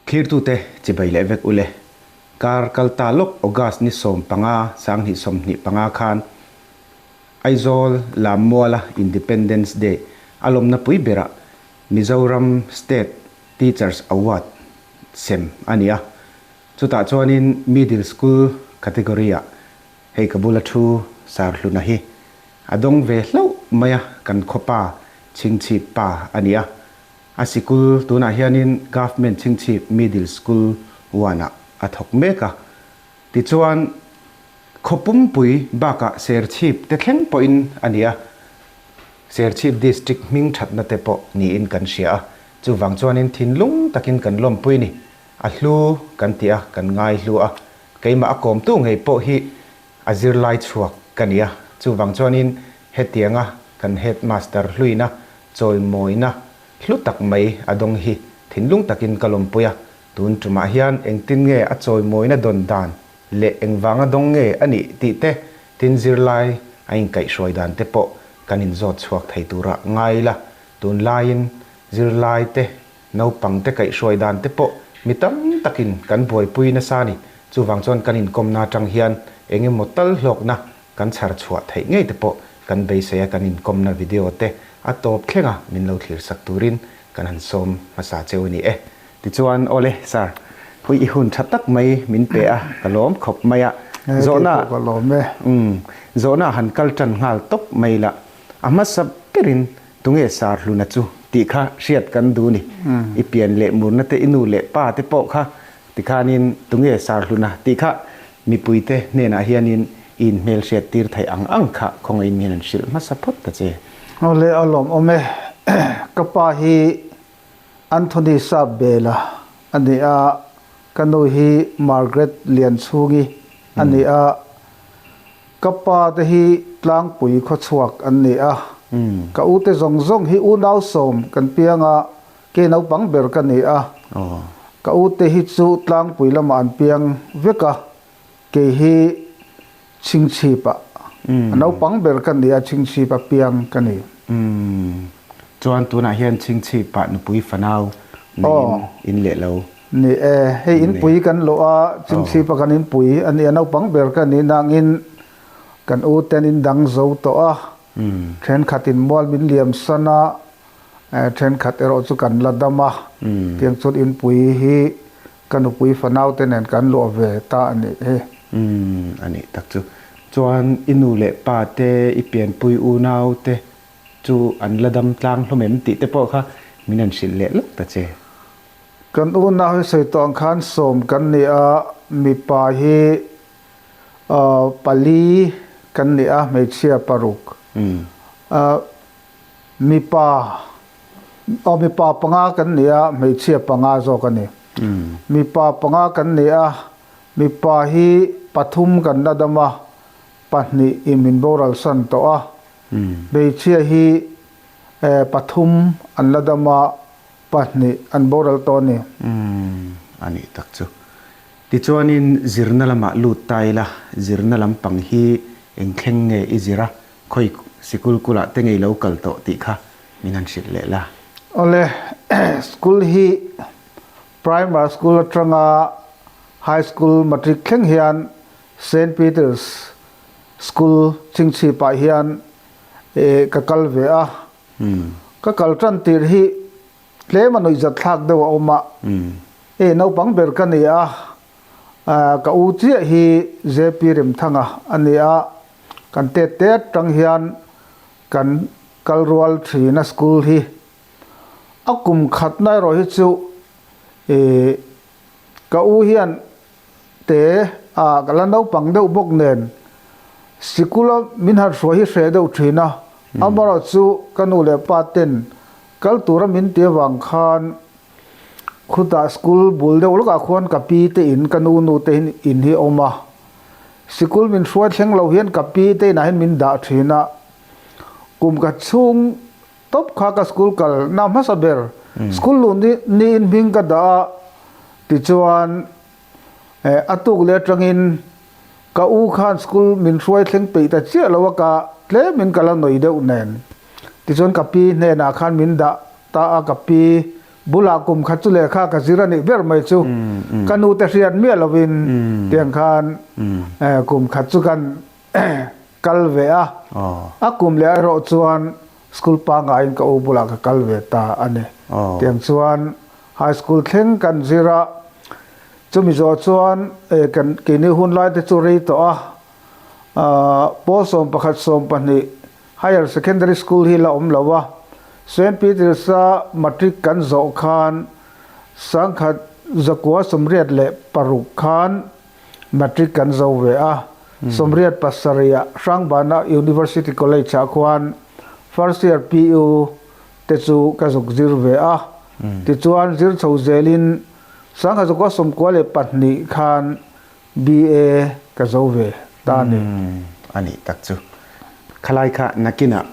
Thlirtute chibai leh vek ule. Kar kal ta lawk August ni 15, 2025 khan Aizawl Lammuala Independence Day a lawmna pui berah Mizoram State Teachers Award sem a ni a. Chutah chuanin Middle School category-ah hei ka bula thu Sarhluna hi a dawng ve hlauh mai a, kan khawpa chhingchhip pa a ni a. A sikul tunah hianin Government Chhingchhip Middle School one-ah a thawk mek a. Tichuan, khaw pumpui bakah Serchhip te thleng pawhin a ni a, Serchhip District hming thatna te pawh niin kan hria a. Chuvang chuanin thinlung takin kan lawmpui ni. A hlu kan ti a, kan ngai hlu a. Keimah a kawmtu ngei pawh hi a zirlai chhuak ka ni a. Chuvang chuanin hetianga kan Headmaster hluina Chawimawina hlu tak mai a dawng hi thinlung takin ka lawmpui a, tun tumah hian engtin nge a chawimawina dawn dan leh engvanga dawng nge a nih tih te, tin zirlai a inkaihhruai dan te pawh kan inzawt chhuak thei tura ngai ila, tunlaiin zirlai te, naupang te kaihhruai dan te pawh mi tam takin kan buaipui nasa a ni. Chuvang chuan kan inkawmna atang hian engemaw tal hlawkna Kan chhar chhuah theih ngei te pawh kan beisei a, kan inkawmna video te a tawp thleng a min lo thlir sak turin kan han sawm hmasa cheu a ni e. Tichuan, Awle, Sir, hui i hun tha tak mai min pe a, ka lawm khawp mai a, zawhna, umm, zawhna han kal tan nghal tawp mai la, a hmasa berin tunge Sir Hluna chu tih kha hriat kan duh ni, i pian leh murna te i nu leh pa te pawh kha tikhanin tunge Sir Hluna tih kha Mipuite hnenah hianin i inhmelhriat tir theih ang ang kha khawngaihin min han hrilh hmasa phawt ta che. Awle a lawmawm e. Ka pa hi Anthony Sapbela a ni a, ka nu hi Margaret Lianchhungi a ni a. Ka pa te hi Tlangpui khawchhuak an ni a. Ka u te zawng zawng hi unau sawm kan piang a, Kei naupang ber ka ni a, ka ute hi chu tlangpui lamah an piang vek a, kei hi Chhingchhipah a naupang ber ka ni a, Chhingchhipa piang ka ni. Umm, chuan tunah hian Chhingchhipah nupui fanau neiin in leh lo. Ni e, hei inpui kan luh a, Chhingchhipa kan inpui a ni a, naupang ber ka ni nangin kan uten in dang zo tawh a, thenkhatin mual min liam san a, Thenkhat erawh chu kan la dam a, tiang chuan inpui hi ka nupui fanau te nen kan luah ve ta a nih hi. Umm, a nih tak chu. Chuan i nu leh pa te, i pianpui unau te chu an la dam tlang hlawm em tih te pawh kha min han hrilh leh lawk ta che. Kan unau hi sawi tawh ang khan sawm kan ni a, mipa hi pali kan ni a, hmeichhia paruk. Mipa, aw mipa panga kan ni a, hmeichhia panga zawk a ni. Mipa panga kan ni a, mipa hi pathum kan la dam a, pahnih in min boral san tawh a. Hmeichhia hi pathum an la dam a, pahnih an boral tawh a ni. A nih tak chu. Tichuanin zirna lamah lut ta ila, zirna lampang hi eng thleng nge i zir a, Khawi sikul kulah te ngei lo kal tawh tih kha min han hrilh leh la. Awle, school hi Primary School atanga High School Matric thleng hian Saint Peter's School Chhingchhipah hian ka kal ve a. Ka kal tan tir hi tlem a nuihzat thlak deuh a awm a. Hei naupang ber ka ni a, Ka u chiah hi JP Remthanga a ni a, kan tet te atang hian kan kal rual thin a school hi. A kum khatna erawh hi chu ih ka u hian te a ka la naupang deuh bawk nen sikul a min han hruai hi hreh deuh thin a, amaherawh chu ka nu leh pa ten kal tura min ti avang khan Khutah school bul deuh lawkah khuan ka pi te in ka nu nu te in in hi a awm a. Sikul min hruai thleng lo hian ka pi te inah hian min dah thin a. Kum ka chhung tawp kha ka school kal na hmasa ber school luh ni niin hming ka dah a tichuan eh a tuk leh atangin ka u khan school min hruai thleng peih ta chiah lo a ka tlem in ka la nawi deuh nen tichuan ka pi hnenah khan min dah ta a ka pi. Bulah kum khat chu lehkha ka zir a nih ber mai chu ka nu te hriat miah lovin tiang khan kum khat chu kan kal ve a. A kum leh erawh chuan school pangaiin ka u bulah ka kal ve ta a ni. Tiang chuan high school thleng kan zir a, chumi zawh chuan kan keini hun lai te chu rei tawh a, pawl 11 12 Higher Secondary School hi la awm lo a, Saint Peter's-a matric kan zawh khan 1986 khan matric kan zo ve a, 87 ah Hrangbana University College-ah khuan first year PU te chu ka zuk zir ve a, tichuan zir chho zelin 1992 khan BA ka zo ve ta ni. A nih tak chu. Khalai kha nakinah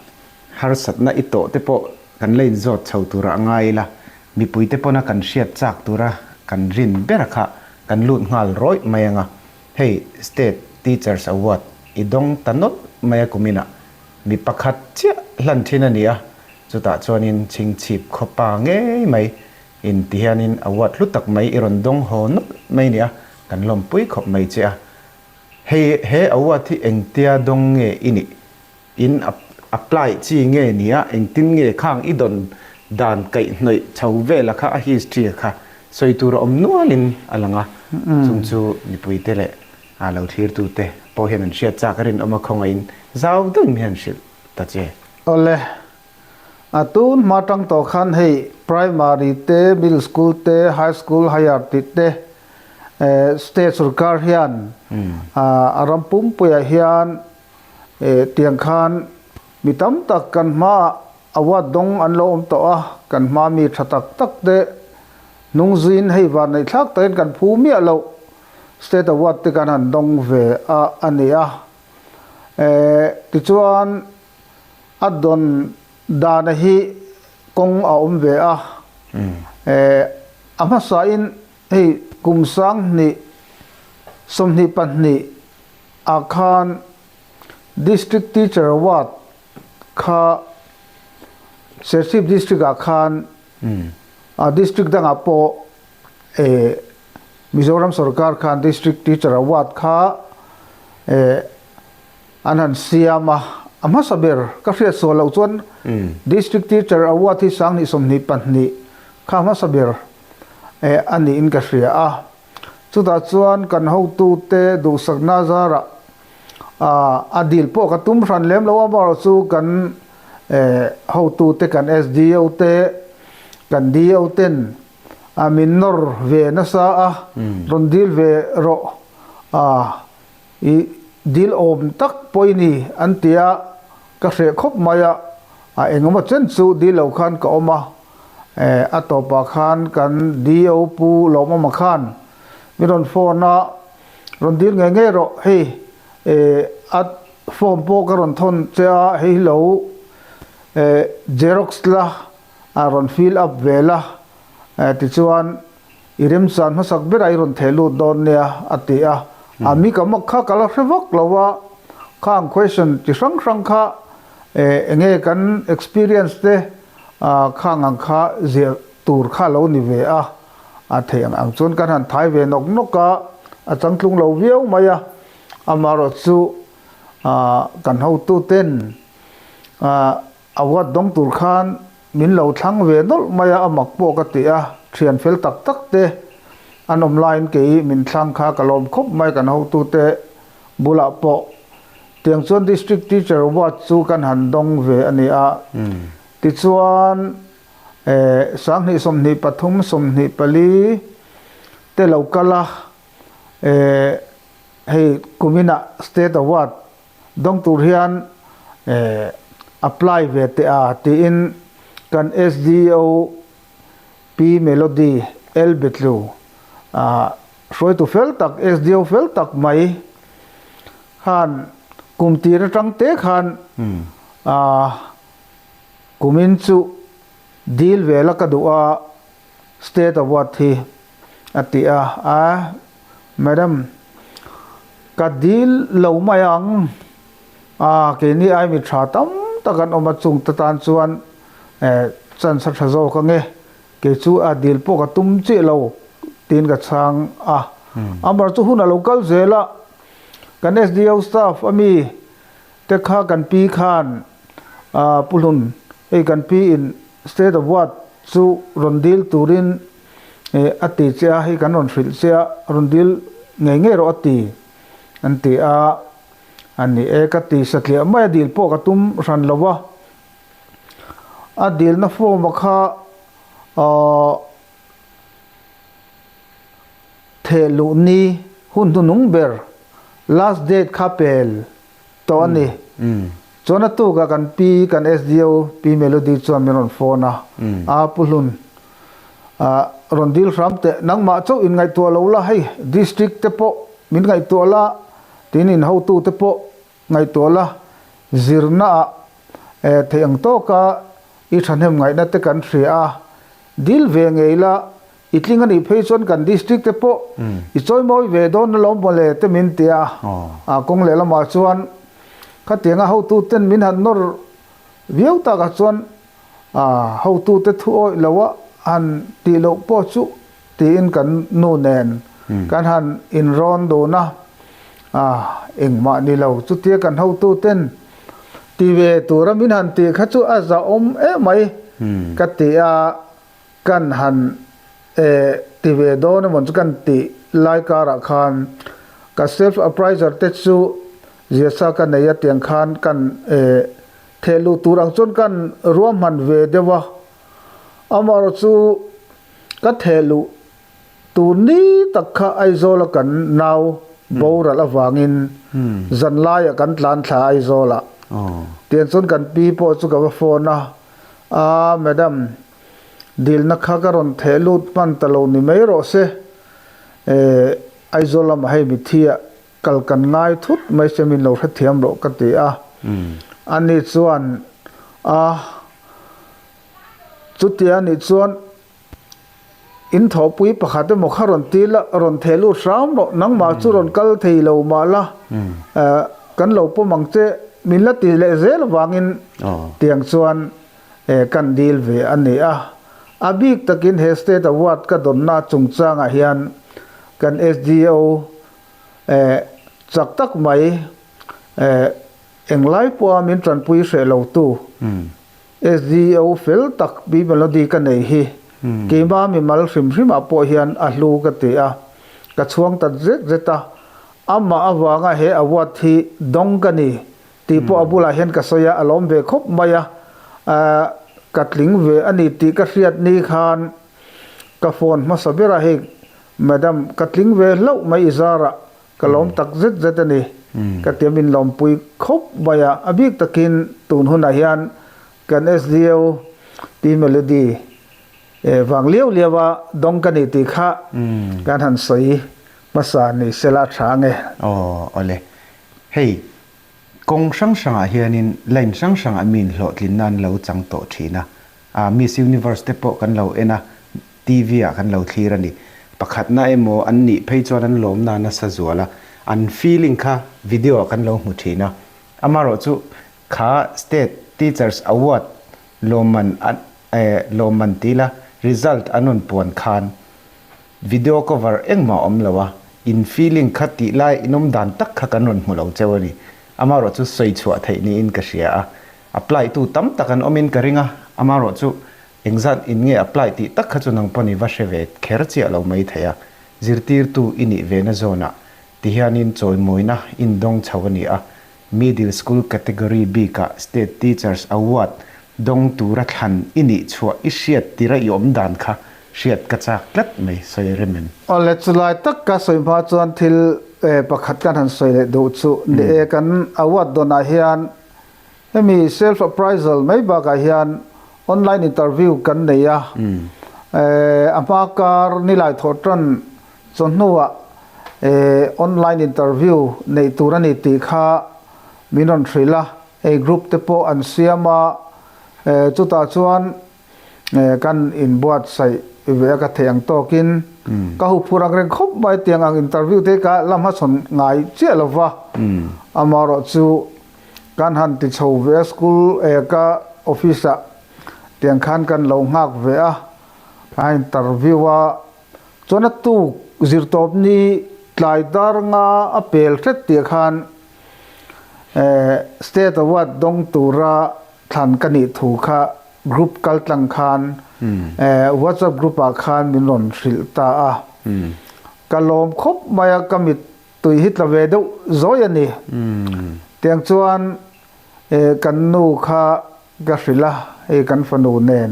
harsatna i tawh te pawh kan la inzawt chho tura a ngai ila, mipui te pawna kan hriat chak tura kan rin ber kha kan lut nghal rawih mai anga, hei State Teachers Award i dawng ta nawlh mai a kuminah mi pakhat chiah hlan thin a ni a, chutah chuanin chhingchhip khawpa ngei mai In ti hianin award hlu tak mai i rawn dawng haw nawlh mai nia, kan lawmpui khawp mai che a. Hei he award hi engtia dawng nge i nih? In apply chi nge nia, engtin nge khang i dawn dan kaihhnawih chho vela kha a history kha sawi tur a awm nualin a lang a, chung chu mipuite leh a lo thlirtute pawh hian an hriat chak a rinawm a khawngaihin zau deuhin hian hrilh ta che. Awle, A tun hma tang tawh khan hei primary te, middle school te, high school, higher tih te state sorkar hian a ram pumpuiah hian tiang khan mi tam tak kan hmaah award dawng an lo awm tawh a, kan hma mi tha tak tak te hnung zuiin hei vanneih thlak takin kan phu miah loh state award te kan han dawng ve a a ni a. Tichuan A dawn dana hi kawng a awm ve a, a hmasain hei kum 2022 ah khan District Teacher Award kha Serchhip District ah khan District dangah pawh Mizoram sorkar khan District Teacher Award kha An han siam a, a hmasa ber ka hriat sual loh chuan District Teacher Award hi 2022 kha hmasa ber a niin ka hria a. Chutah chuan kan hotute duhsakna zarah a dil pawh ka tum hran lem lo amaherawhchu kan hotute kan SDO te kan DO ten min nawr ve nasa a, rawn dil ve rawh a. I dil awm tak pawh i ni an ti a, ka hreh khawp mai a, a engemaw chen chu dil lo khan ka awm a, a tawpah khan kan DO Pu Lawmawma khan min rawn phone a, rawn dil ngei ngei rawh hei a form pawh ka rawn thawn che a, hei hi lo xerox la a rawn fill up ve la, tichuan I remchan hmasak berah i rawn theh lut dawn nia a ti a. A mi ka mak kha ka la hre vak lo a, khang question chi hrang hrang kha enge kan experience te khang ang kha ziah tur kha lo ni ve a, a theih ang ang chuan kan han thai ve nawk nawk a, a changtlung lo viau mai a, amaherawh chu kan hotu ten Award dawng tur khan min lo thlang ve nawlh mai a, a mak pawh ka ti a, thian fel tak tak te an awm laiin kei min thlang kha ka lawm khawp mai kan hotute bulah pawh. Tiang chuan District Teacher Award chu kan han dawng ve a ni a, tichuan 2023 24 te lo kal a, hei kuminah State Award Dawng tur hian apply ve teh a tiin kan SDO Pi Melody L Betlu hruaitu fel tak SDO fel tak mai khan kum tir atang te khan kumin chu deal ve la ka duh a State Award hi a ti a, a Madam ka dil lo mai ang a keini ai mi tha tam tak an awm a chung te tan chuan chance a tha zawk ange. Kei chu a dil pawh ka tum chiah lo tiin ka chhang a. Amar chu hun a lo kal zel a, kan SDO staff ami te kha kan pi khan Pu Hlun hei kan pi in State Award chu rawn dil turin a ti che a, hei kan rawn hrilh che a, rawn dil ngei ngei rawh a ti an ti a, a ni e ka ti satliah mai a, dil pawh ka tum hran lo a, a dilna form a kha ahh theh luh ni hun hnunung ber last date kha pel tawh a ni. Chuan a tukah kan pi, kan SDO Pi Melody chuan min rawn phone a, A Pu Hlun, rawn dil hram teh, nangmah chauh in ngaihtuah lo la, hei district te pawh min ngaihtuah la, tin in hotu te pawh ngaihtuah la, zirna ah theih ang tawka i thahnem ngaihna te kan hria a, dil ve ngei la, I tling a nih phei chuan kan district te pawh i chawimawi ve dawn alawm mawle te min ti a, a kawng lehlamah chuan khatianga hotu ten min han nawr viau takah chuan hotu te thu awih lo a han tih loh pawh chu tiin kan nu nen kan han inrawn dun a, engmah ni lo chutia kan hotu ten ti ve tura min han tih kha chu a zahawm emai ka ti a. Kan han ti ve dawn emaw chu kan tih lai karah khan ka self appraiser te chu ziasa ka nei a tiang khan kan theh luh tur ang chuan kan ruahman ve deuh a, amaherawh chu ka theh luh tur ni tak kha Aizawla kan nau boral avangin zan laiah kan tlan thla Aizawlah tiang chuan kan pi pawh chu ka va phone a, a madam Dilna kha ka rawn theh lut hman ta lo ni mai rawh se. Eh, Aizawl lamah hei mithi ah kal kan ngai thut mai se min lo hrethiam rawh ka ti a. Ani chuan, A, chutia nih chuan in thawhpui pakhat emaw kha rawn ti la, rawn theh lut hram rawh, nangmah chu rawn kal thei lo mah la, eh, kan lo pawm ang che, min la ti leh zel avangin tiang chuan Kan dil ve a ni a. A bik takin he State Award ka dawnna chungchangah hian kan SDO chak tak mai englai pawha min tanpui hreh lotu SDO fel tak Pi Melody ka nei hi keima mimal hrim hrimah pawh hian a hlu ka ti a, ka chhuang ta zet zet a. Amah avanga he award hi dawng ka ni Tih pawh a bulah hian ka sawi a, a lawm ve khawp mai a, ka tling ve a ni tih ka hriat ni khan ka phone hmasa ber a, hei madam ka tling ve hlauh mai i zarah ka lawm tak zet zet a ni ka ti a, min lawmpui khawp mai a, a bik takin tun hunah hian kan SDO Pi Melody vang liau liau a dawng ka ni tih kha kan han sawi hmasa ni sela tha ange. Aw awle hei Kawng hrang hrangah hianin line hrang hrangah mi inhlawhtlin nan lo chang tawh thin a. A Miss Universe te pawh kan lo en a, TV ah kan lo thlir a ni. Pakhatna emaw an nih phei chuan an lawm na nasa zual a, an feeling kha video ah kan lo hmu thin a. Amaherawh chu kha State Teachers Award lawmman an eh lawmman ti ila result an rawn puan khan Video cover engmah a awm lo a, in feeling kha tih lai in awm dan tak kha kan rawn hmu lo cheu a ni. Amaherawh chu sawi chhuah theih niin ka hria a, apply tu tam tak an awmin ka ring a, amaherawh chu engzat in nge apply tih tak kha chu nang pawn i va hre ve kher chiah lo mai thei a, zirtirtu i nih ve na zawnah ti hianin chawimawina in dawng chho a ni a, Middle School Category bikah State Teachers Award dawng tura thlan i nih chhuah i hriat tira i awm dan kha hriat ka chak tlat mai, sawi rem em? Awle, chulai tak ka sawi hma chuan thil pakhat kan han sawi leh duh chu ni e, kan award dawnah hian hemi self appraisal mai bakah hian online interview kan nei a, a hma kar nilai thawh tan Chawhnuah online interview neih tur a ni tih kha min rawn hrilh a, hei group te pawh an siam a, chutah chuan kan inbuatsaih ve a ka theih ang tawkin ka huphur ang reng khawp mai tiang ang interview te ka la hmachhawn ngai chiah lo va, amaherawh chu kan han ti chho ve a school ka office ah tiang khan kan lo nghak ve a. A interview a, chuan a tuk zirtawpni tlai dar nga a pel hret tih khan State Award dawng tura thlan ka nih thu kha group kal tlang khan WhatsApp group ah khan min rawn hrilh ta a. Ka lawm khawp mai a, ka mit tui hi tla ve deuh zawi a ni. Tiang chuan kan nu kha ka hrilh a, hei kan fanu nen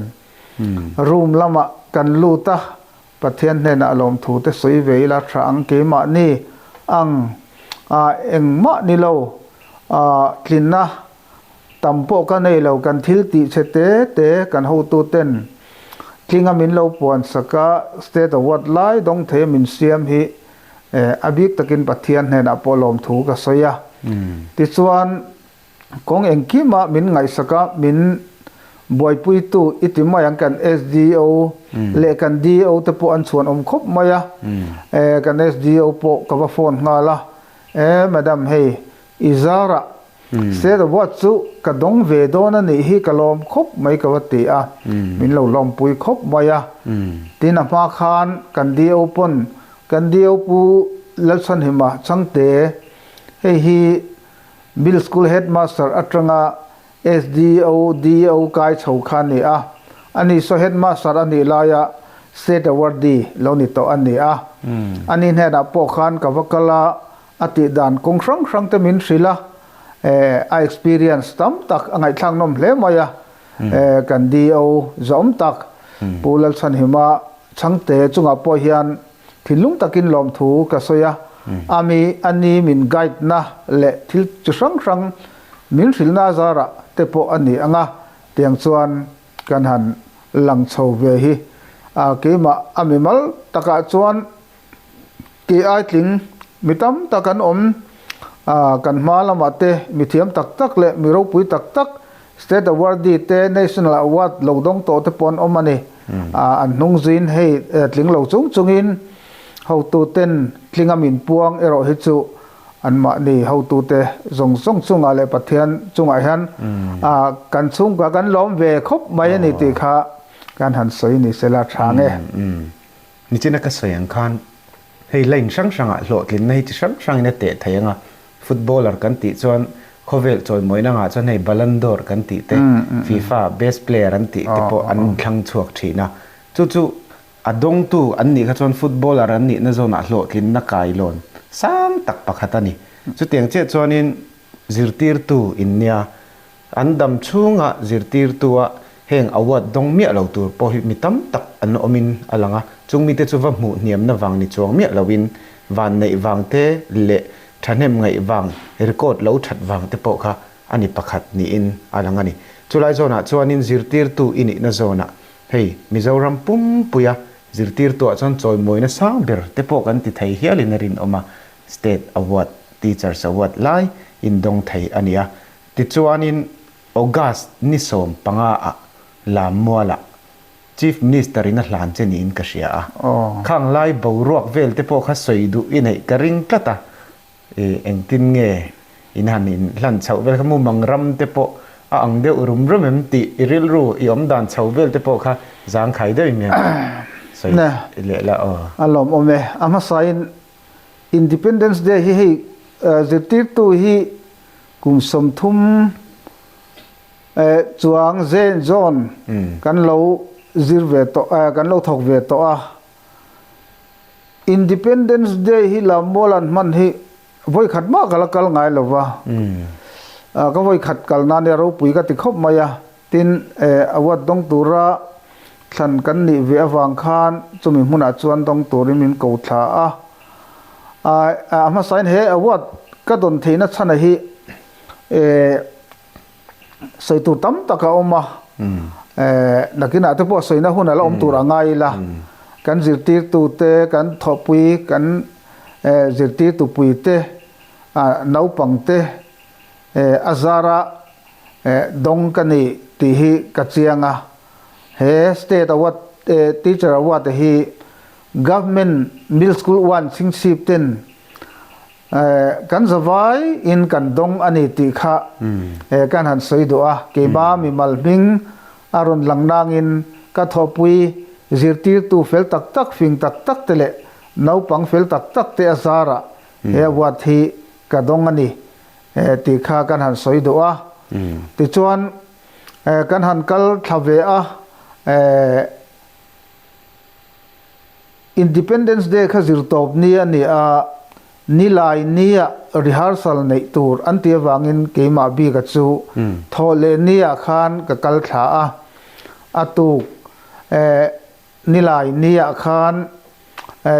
room lamah kan lut a, Pathian hnenah lawmthu te sawi ve ila tha ang keimahni ang a engmah ni lo a tlinna tam pawh ka nei lo kan thil tih che te te kan hotu ten tlinga min lo puan sak a state award lai dawng thei a min siam hi a bik takin Pathian hnenah pawh lawmthu ka sawi a tichuan Kawng engkimah min ngaihsak a, min buaipuitu i ti mai ang kan SDO leh kan DO te pawh an chhuan awm khawp mai a, kan SDO pawh ka va phone nghal a, e madam hei i zarah state award chu ka dawng ve dawn a nih hi ka lawm khawp mai ka va ti a, min lo lawmpui khawp mai a, tin a hma khan kan DO pawn kan DO Pu Lalchhanhima Chhangte hei hi Middle School Headmaster atanga SDO, DO kai chho kha a ni a. Ani saw Headmaster a nih laia State Awardee lo ni tawh a ni a. Ani hnenah pawh khan ka va kal a, a tih dan kawng hrang hrang te min hrilh a, a experience tam tak a ngaihthlak nawm hle mai a. Kan DO zawm tak Pu Lalchhanhima Chhangte chungah pawh hian Thinlung takin lawmthu ka sawi a, ami a ni min guide na leh thil chi hrang hrang min hrilhna a zarah te pawh a ni ang a, tiang chuan kan han lang chho ve hi. A keimah a mimal takah chuan kei ai tling mi tam tak an awm, a kan hma lamah te mi thiam tak tak leh mi ropui tak tak State Awardee te National Award lo dawng tawh te pawh an awm a ni. An hnung zuiin hei tling lo chung chungin hotuten tlinga min puang erawh hi chu anmahni hotute zawng zawng chungah leh Pathian chungah hian kan chhungkua kan lawm ve khawp mai a ni tih kha kan han sawi ni sela tha nge. Nichina ka sawi ang khan hei line hrang hrangah hlawhtlinna hi chi hrang hrangin a teh thei ang a, Footballer kan tih chuan khawvel chawimawina ngah chuan hei Ballon d'Or kan tih te, FIFA best player an tih te pawh an inthlang chhuak thin a. Chu chu a dawngtu an nih kha chuan footballer an nihna zawnah hlawhtlinna kailawn sang tak pakhat a ni. Chutiang chiah chuanin zirtirtu in nia an dam chhunga zirtirtua heng award dawng miah lo tur pawh hi mi tam tak an awmin a lang a, chung mite chu va hmuh hniamna vang ni chuang miah loin vanneih vang te leh thahnem ngaih vang record lo that vang te pawh kha a ni pakhat niin a lang a ni. Chulai zawnah chuanin zirtirtu i nihna zawnah hei Mizoram pumpuia zirtirtuah chuan chawimawina sang ber te pawh kan ti thei hialin a rinawm a, State Award, Teachers Award lai indawng thei a ni a. Tichuanin August ni 15 ah Lammualah Chief Minister in a hlan che niin ka hria a. Khang lai boruak vel te pawh kha sawi duh i neih ka ring tlat a. I engtin nge in han in hlan chhoh vel kha mumang ram te pawh a ang deuh rum rum em tih i rilru i awm dan chho vel te pawh kha zangkhai deuh in sawi leh la aw. A lawmawm e. A hmasain Independence Day hi hei zirtirtu hi kum 30 chuang zen zawn kan lo zir ve tawh kan lo thawk ve tawh a. Independence Day hi Lammual an hman hi vawi khat mah ka la kal ngai lo va. Ka vawi khat kal nan hi a ropui ka ti khawp mai a. Tin, award dawng tura thlan kan nih ve avang khan chumi hmunah chuan dawng turin min ko thla a. A hmasain he award ka dawn theihna chhana hi sawi tur tam tak a awm a. Nakinah te pawh sawina hun a la awm tur a ngai ila. Kan zirtirtute, kan thawhpui, kan zirtirtupuite, naupangte a zara dawng ka ni tih hi ka chiang a. He State Award, Teacher Award hi Government Middle School 1 Chhingchhip ten kan zavai in kan dawng a ni tih kha kan han sawi duh a. Keima mimal hming a rawn lang nangin ka thawhpui. Zirtirtu fel tak tak, fing tak tak te leh naupang fel tak tak te a zarah he award hi ka dawng a ni tih kha kan han sawi duh a. Tichuan kan han kal thla ve a, Independence Day kha zirtawp ni a ni a, Nilai nia rehearsal neih tur an tih avangin keimah bika chu thawh leh niah khan ka kal thla a, a tuk Nilai niah khan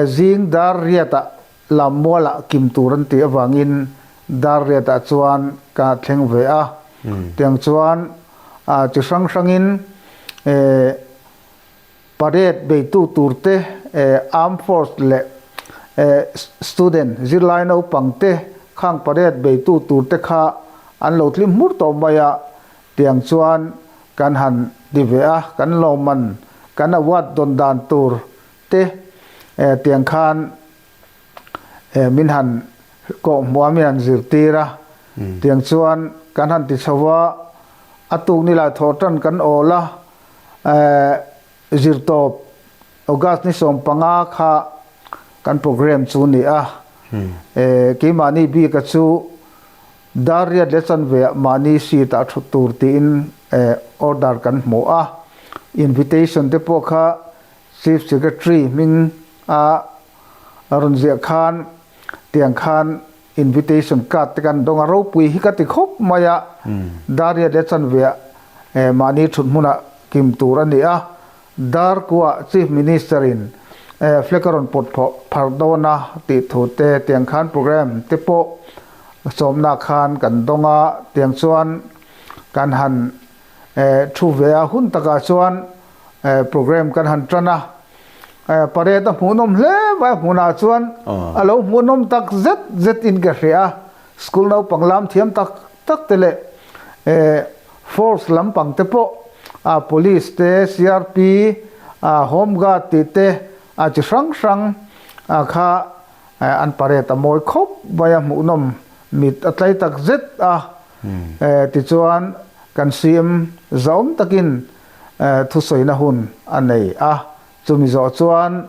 zing dar riatah lammualah kim tur an tih avangin dar riatah chuan ka thleng ve a, tiang chuan chi hrang hrangin Parade beitu turte, Armed Force leh student, zirlai naupangte khang parade beitu turte kha an lo tlim hmur tawh mai a, tiang chuan kan han ti ve a, kan lawmman, kan award dawn dan tur te tiang khan min han kawhhmuh a, min han zirtir a, tiang chuan kan han ti chho a, a tuk ni lai thawh tan kan awl a, Zirtawp August ni 15 kha kan program chu ni a, keimahni bika chu dar riat leh chanve ah mahni seat ah thut tur tiin order kan hmu a, invitation te pawh kha Chief Secretary hming a rawn ziah khan tiang khan Invitation card te kan dawng a, ropui hi ka ti khawp mai a, dar riat leh chanve ah mahni thut hmunah kim tur a ni a, dar kuah Chief Minister in flag a rawn pawt phar dawn a tih thu te tiang khan program te pawh sawmna khan kan dawng a, tiang chuan kan han thu ve a, hun takah chuan program kan han tan a. Parade a hmuhnawm hle mai a hmunah chuan a lo hmuhnawm tak zet zet in ka hria a, school naupang lam thiam tak tak te leh force lampang te pawh police te, CRP, home guard tih te chi hrang hrang kha an parade a mawi khawp mai a hmuhnawm mit a tlai tak zet a, tichuan kan CM zahawm takin Thusawina hun a nei a, chumi zawh chuan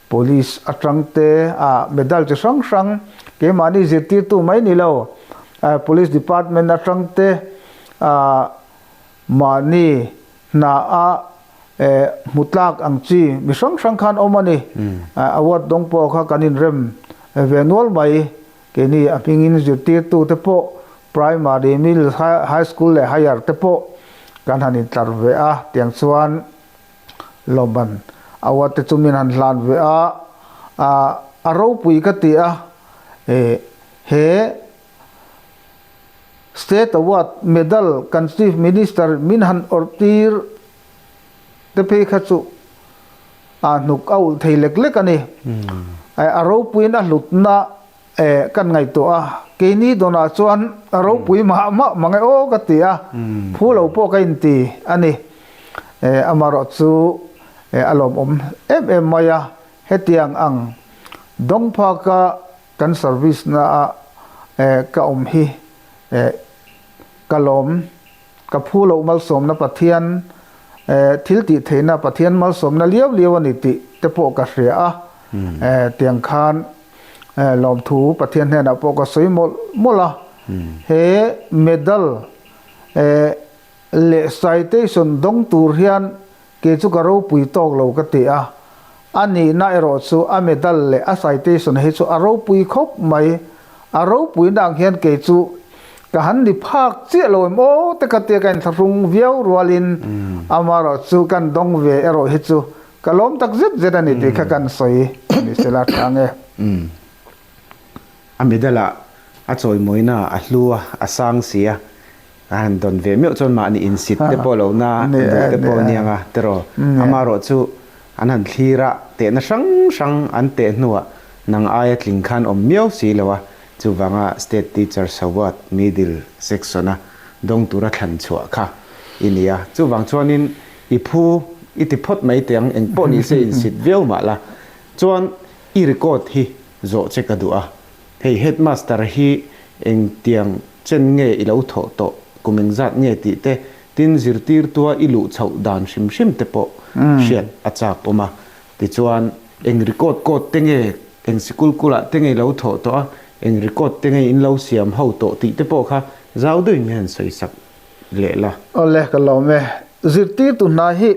Police atang te a medal chi hrang hrang keimahni zirtirtu mai ni lo, Police Department atang te a mahni hna a hmu tlak ang chi mi hrang hrang khan awm a ni. Award dawng pawh kha kan inrem ve nual mai. Keini a hmingin zirtirtu te pawh Primary, Middle, High School leh Higher te pawh kan han intlar ve a, tiang chuan lawmman award te chu min han hlan ve a, a ropui ka ti a, he State Award Medal kan Chief Minister min han awrh tir te phei kha chu a hnuk a ulh thei lek lek a ni. A ropuiin a hlutna kan ngaihtuah a, keini dawnah chuan a ropui mah mah mang e aw ka ti a, phu lo pawh ka inti a ni. Amaherawh chu a lawmawm em em mai a, hetiang ang dawng phaka kan service na a ka awm hi ka lawm. Ka phu loh malsawmna Pathian thil tih theihna Pathian malsawmna liau liau a ni tih te pawh ka hria a, tiang khan lawmthu Pathian hnenah pawh ka sawi mawlh mawlh a. He medal leh citation dawng tur hian kei chu ka ropui tawk lo ka ti a, a nihna erawh chu a medal leh a citation hi chu a ropui khawp mai, a ropuina ang hian kei chu ka han ni phak chiah lo em aw te ka tia ka inthlahrung viau rualin amaherawh chu kan dawng ve erawh hi chu ka lawm tak zet zet a ni tih kha kan sawi ni sela tha ang e. A medal ah a chawimawina a hlu a, a sang si a, A han dawn ve meuh chuan mahni insit te pawh lo na duh te pawh aniang a tiraw. Amaherawh chu an han thlir a, tehna hrang hrang an teh hnuah nang aia tling khan awm miau si lo a, chuvanga State Teachers Award Middle Section a dawng tura thlan chhuah kha i ni a. Chuvang chuanin i phu i ti phawt mai teh ang, engpawh ni se insit viau mah la. Chuan i record hi zawh che ka duh a, Hei headmaster hi engtiang chen nge i lo thawh tawh, kum engzat nge tih te, Tin, zirtirtua i luh chhoh dan hrim hrim te pawh hriat a chak awm a. Tichuan, eng record code te nge, eng sikul kulah te nge i lo thawh tawh a, eng record te nge in lo siam ho tawh tih te pawh kha zau deuhin hian sawi sak leh la. Awle, ka lawm e. Zirtirtu hna hi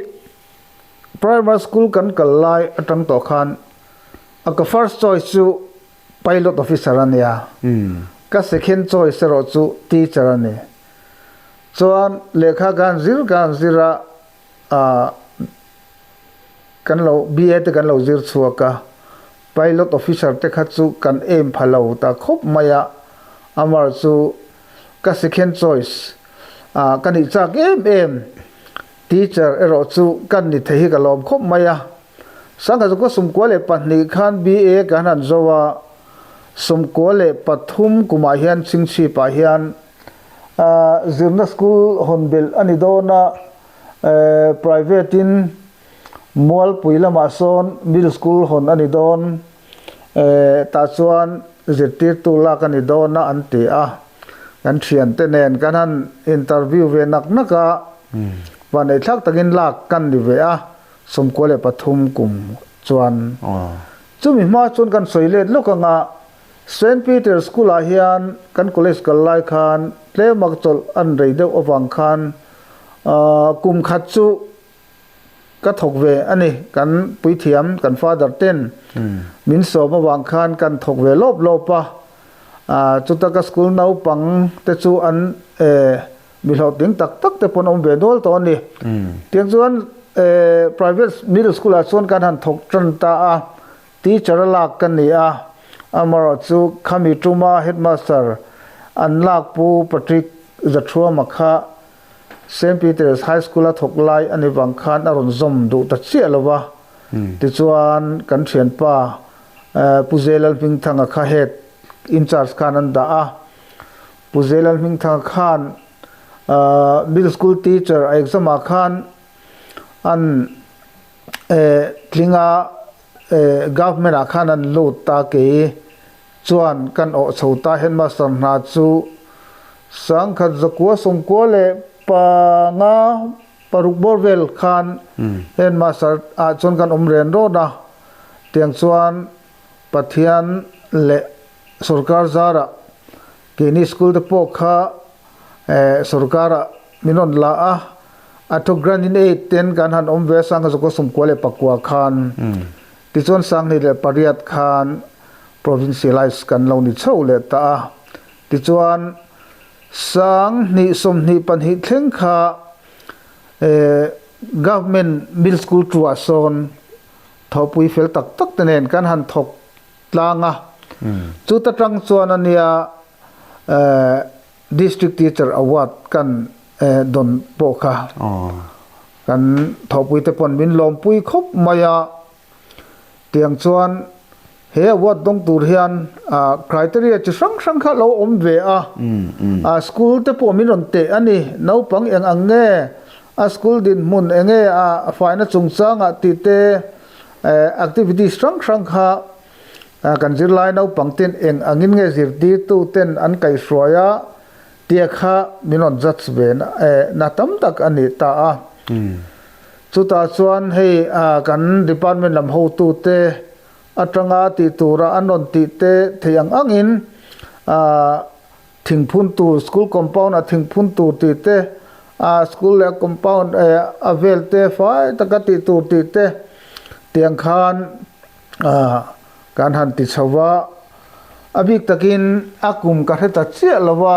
primary school kan kal lai atang tawh khan a ka first choice chu pilot officer a nia, ka second choice erawh chu teacher a ni. Chuan lehkha kan zir kan zir a, ah kan lo BA te kan lo zir chhuak a, pilot officer te kha chu kan aim pha lo ta khawp mai a, amar chu ka second choice ah ka nih chak em em, teacher erawh chu kan ni thei hi ka lawm khawp mai a. Sangha chu ka 92 khan BA kan han zo a, 93 kumah hian Chingchhipah hian zirna school hawn belh a ni dawn a, private in Mualpui lamah sawn middle school hawn a ni dawn, tah chuan zirtirtu lak a ni dawn a an ti a, kan thiante nen kan han interview ve nak nak a, vanneithlak takin lak kan ni ve a. 93 kum chuan chumi hma chuan kan sawi let lawk anga Saint Peter School ah hian kan college kal lai khan tlem a chawlh an rei deuh avang khan kum khat chu ka thawk ve a ni, kan puithiam kan father ten min sawm avang khan kan thawk ve lawp lawp a, chuta ka school naupang te chu an Mi hlawhtling tak tak te pawn awm ve nual tawh a ni. Tiang chuan private middle school ah chuan kan han thawk tan ta a, teacher a lak ka ni a, amaherawh chu khami tuma headmaster an lak Pu Patrick Zathuama kha Saint Peter's High School a thawk lai a ni vang khan a rawn zawm duh ta chiah lo va, tichuan kan thianpa Pu Zelal Hmingthanga kha head in charge khan an dah a. Pu Zelal Hmingthanga khan middle school teacher a exam ah khan an tling a, government ah khan an lut ta kei chuan kan awh chho ta headmaster hna chu 1996 bawr vel khan headmaster ah chuan kan awm ren rawn a, tiang chuan Pathian leh Sorkar zarah keini school te pawh kha sorkarah min rawn la a, a thu grant in aid ten kan han awm ve a 1999 khan tichuan 2008 khan provincialize kan lo ni chho leh ta a, tichuan 2022 thleng kha government middle school tuah sawn thawhpui fel tak tak te nen kan han thawk tlang a, chuta tang chuan a nia District Teacher Award kan dawn pawh kha kan thawhpui te pawn min lawmpui khawp mai a, tiang chuan he award dawng tur hian criteria chi hrang hrang kha lo awm ve a, a school te pawh min rawn teh a ni, naupang eng ang nge a school dinhmun eng nge a faina chungchangah tih te Activities hrang hrang kha kan zirlai naupang ten eng angin nge zirtirtu ten an kaihhruai a tia kha min rawn judge ve na tam tak a ni ta a. Chutah chuan hei kan department lam hotute atanga tih tura an rawn tih te theih ang angin thingphun tur school compound a thingphun tur tih te a school leh compound a vel te fai taka tih tur tih te tiang khan kan han ti chho va a bik takin a kum ka hre ta chiah lo va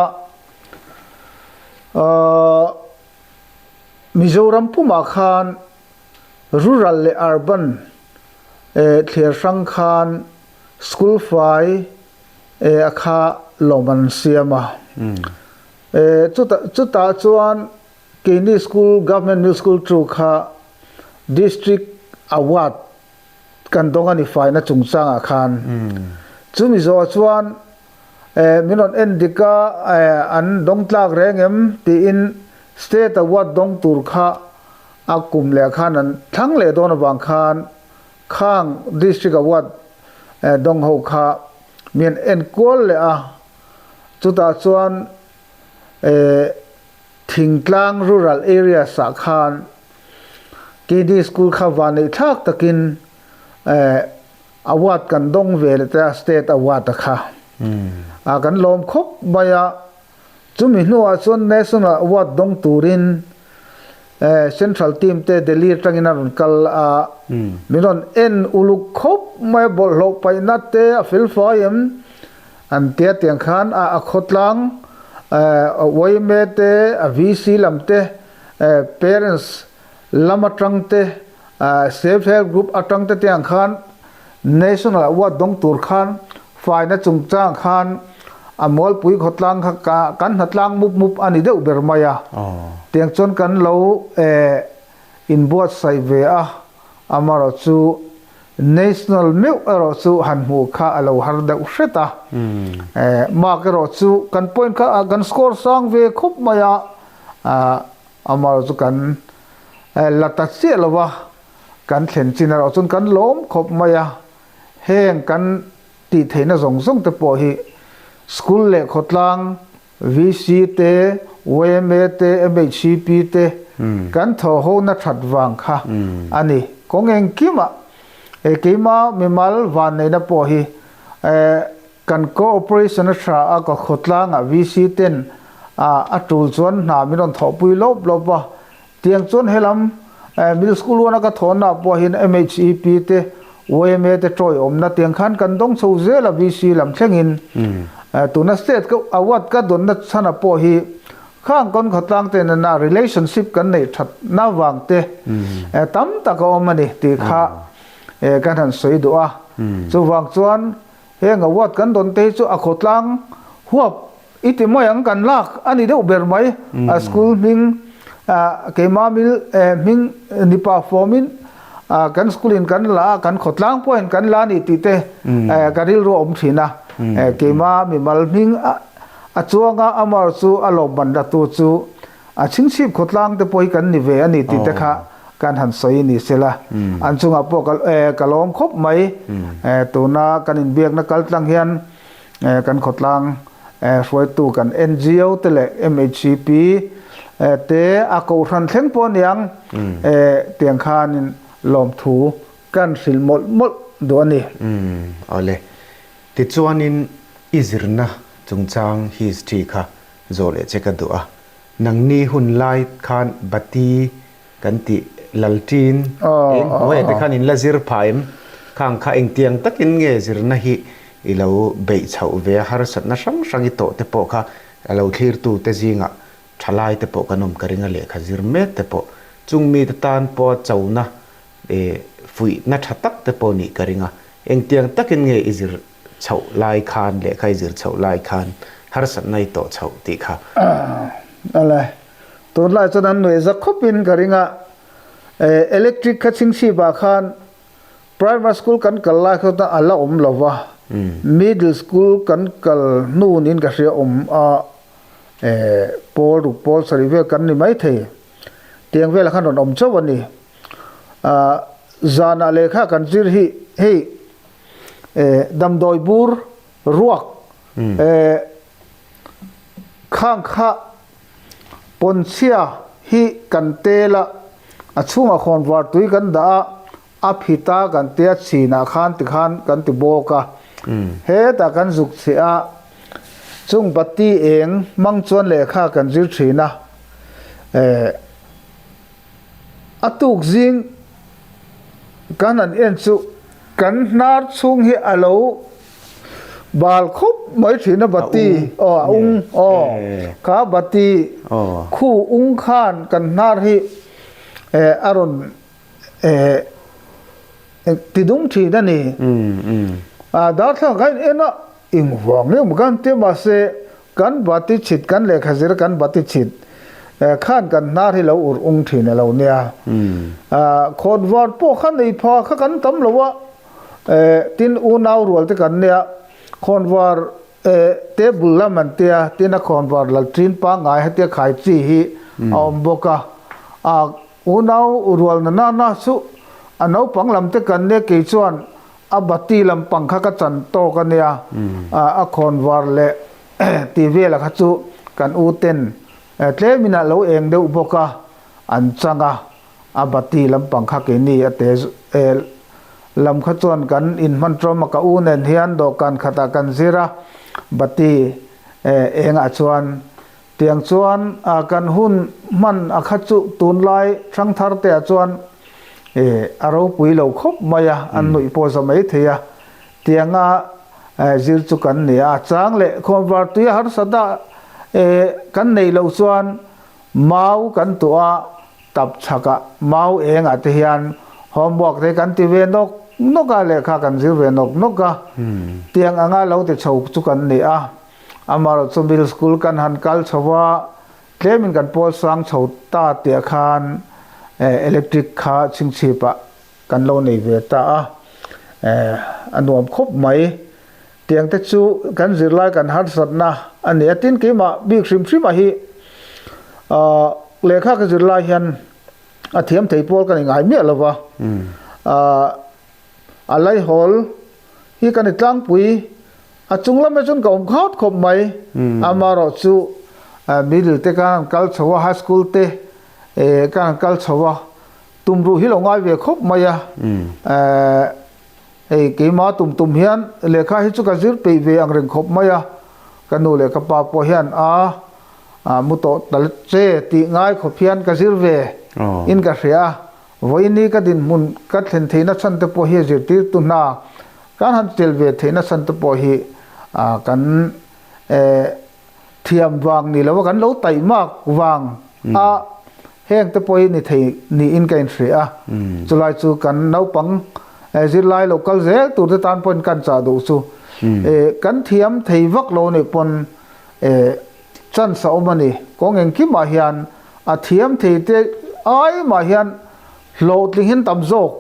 Mizoram pumah khan rural leh urban thliar hrang khan school fai E a kha lawm an siam a. E chutah chutah chuan keini school government middle school chu kha district award kan dawng a ni faina chungchangah khan. Chumi zawh chuan e min rawn en dik a e an dawng tlak reng em tiin state award dawng tur kha a kum leh khan an thlang leh dawn avang khan Khang District Award dawng ho kha mian en kual leh a, chutah chuan Thingtlang rural areas ah khan keini school kha vanneih thlak takin award kan dawng ve leh ta state award a kha a kan lawm khawp mai a, chumi hnuah chuan national award dawng turin central team te Delhi atangin a rawn kal a, min rawn en uluk khawp mai a, bawlhhlawh paihna te a fel fai em? An tia tiang khan a a khawtlang yma te, a VC lam te, parents lam atang te, self help group atang te tiang khan national award dawng tur khan faina chungchang khan a mualpui khawtlang kha kan hnatlang mup mup a ni deuh ber mai a. Tiang chuan kan lo inbuatsaih ve a, amaherawhchu National meuh erawh chu han hmuh kha a lo har deuh hret a. Mark erawh chu kan point kha kan score sang ve khawp mai a, amaherawh chu kan la ta chiah lo va, kan thlen chin erawh chuan kan lawm khawp mai a. Heng kan tih theihna zawng zawng te pawh hi school leh khawtlang VC te, yma te, MHCP te kan thawh ho na that vang kha a ni. Kawng engkimah e keima mimal vanneihna pawh hi kan cooperation a tha a, ka khawtlangah VC ten a tul chuan hna min rawn thawhpui lawp lawp a. Tiang chuan helam middle school uana ka thawhna pawh hian MHEP te, yma te tawiawmna tiang khan kan dawng chho zel a VC lam thlengin. Tuna state ka award ka dawnna chhana pawh hi khang kawn khawtlang te nena relationship kan neih thatna vang te tam tak a awm a ni tih kha kan han sawi duh a. Chuvang chuan Heng award kan dawn te hi chu a khawtlang huap i ti mai ang kan lak a ni deuh ber mai. A school hming keimah mil hming nipa form in kan school in kan la a, kan khawtlang pawhin kan la a ni tih te ka rilru a awm thin a. Keimah mimal hming a chuang a, amar chu a lawmman la tu chu A chhingchhip khawtlang te pawh hi kan ni ve a ni tih te kha kan han sawi ni se la. An chungah pawh ka lawm khawp mai. Tuna kan inbiakna kal tlang hian kan khawtlang hruaitu kan NGO te leh MHCP te a kohhran thleng pawh aniang tiang khanin lawmthu kan hrilh mawlh mawlh duh a ni. Awle. Tichuanin i zirna chungchang history kha Zawh leh che ka duh a, nangni hun lai khan bati kan tih lalṭin eng hnuaiah te khan in la zir phah em? Khang kha engtiang takin nge zirna hi i lo beih chhoh ve a, harsatna hrang hrang i tawh te pawh kha a lo thlirtu te zingah thalai te pawh kan awm ka ring a, lehkha zir mek te pawh chung mite tan pawha chona fuihna tha tak te pawh nih ka ring a, engtiang takin nge i zir chhoh lai khan lehkha i zir chhoh lai khan harsatna i tawh chhoh tih kha. Awle, tunlai chuan an nuih za khawpin ka ring a, electric kha chhingchhipah khan primary school kan kal lai kha chuan a la awm lo va, middle school kan kal hnu niin ka hria awm a, pawl ruk pawl sarih vel kan ni maithei, tiang velah khan rawn awm chauh a ni. Zanah lehkha kan zir hi hei damdawi bur ruak khang kha pawnchhia hi kan tel a, a chhungah khawn var tui kan dah a, a phita kan tia chhinah khan tikhan kan ti bawk a, hetah kan zuk chhe a, chung bati eng hmang chuan lehkha kan zir thin a, A tuk zing kan han en chu kan hnar chhung hi a lo bal khawp mai thin a bati aw a ung aw kha bati khu ung khan kan hnar hi a rawn ti dum thin a ni. Darthlalang kan en a engvang nge maw kan ti mahse Kan bati chhit kan lehkha zir kan bati chhit khan kan hnar hi lo ur ung thin a lo nia. Khawt var pawh kha nei pha kha kan tam lo a, tin unau rual te kan nia, khawn var table lam an tia, tin a khawn var lal thin pangngai hetia khai chi hi a awm bawk a. Unau rual na na na chu a naupang lam te kan nia kei chuan A bati lampang kha ka chan tawk a nia, a khawnvar leh tih vela kha chu kan u ten Tlemin a lo eng deuh bawk a, an chang a, a bati lampang kha keini a te lam kha chuan kan inhman tawm a, ka u nen hian dawhkan khatah kan zir a, bati engah chuan tiang chuan kan hun hman a kha chu tunlai hrangthar te ah chuan a ropui lo khawp mai a, an nuih pawh za mai thei a, tianga zir chu kan ni a, chang leh khawnvar tui a harsat a kan neih loh chuan Mau kan tuah a, tap chhakah mau engah te hian homework te kan ti ve nawk nawk a, lehkha kan zir ve nawk nawk a, tiang anga lo ti chho chu kan ni a. Amaherawhchu chu middle school kan han kal chho a, tlemin kan pawl sang chho ta tih khan electric kha chhingchhipah kan lo nei ve ta a, a nuam khawp mai. Tiang te chu kan zirlai kan harsatna a ni a, tin keimah bik hrim hrim ah hi lehkha ka zirlai hian a thiam thei pawl ka ni ngai miah lo va, a laihawl hi ka ni tlangpui, a chung lamah chuan ka awm khat khawp mai, amaherawh chu middle te ka han kal chho a, high school te ka han kal chho a, tumruh hi lo ngai ve khawp mai a. Hei keimah tum tum hian lehkha hi chu ka zir peih ve ang reng khawp mai a, ka nu leh ka pa pawh hian a mu tawh ta che tih ngai khawp hian ka zir ve in ka hria a, vawiini ka dinhmun ka thlen theihna chhan te pawh hi zirtirtu hna kan han tel ve theihna chhan te pawh hi kan thiam vang ni lova kan lo taihmak vang a heng te pawh hi ni thei niin ka inhria a, chulai chu kan naupang zirlai lo kal zel tur te tan pawhin kan chah duh chu kan thiam thei vak lo nih pawn chance a awm a ni, kawng engkimah hian a thiam thei te ai mah hian hlawhtling hian tam zawk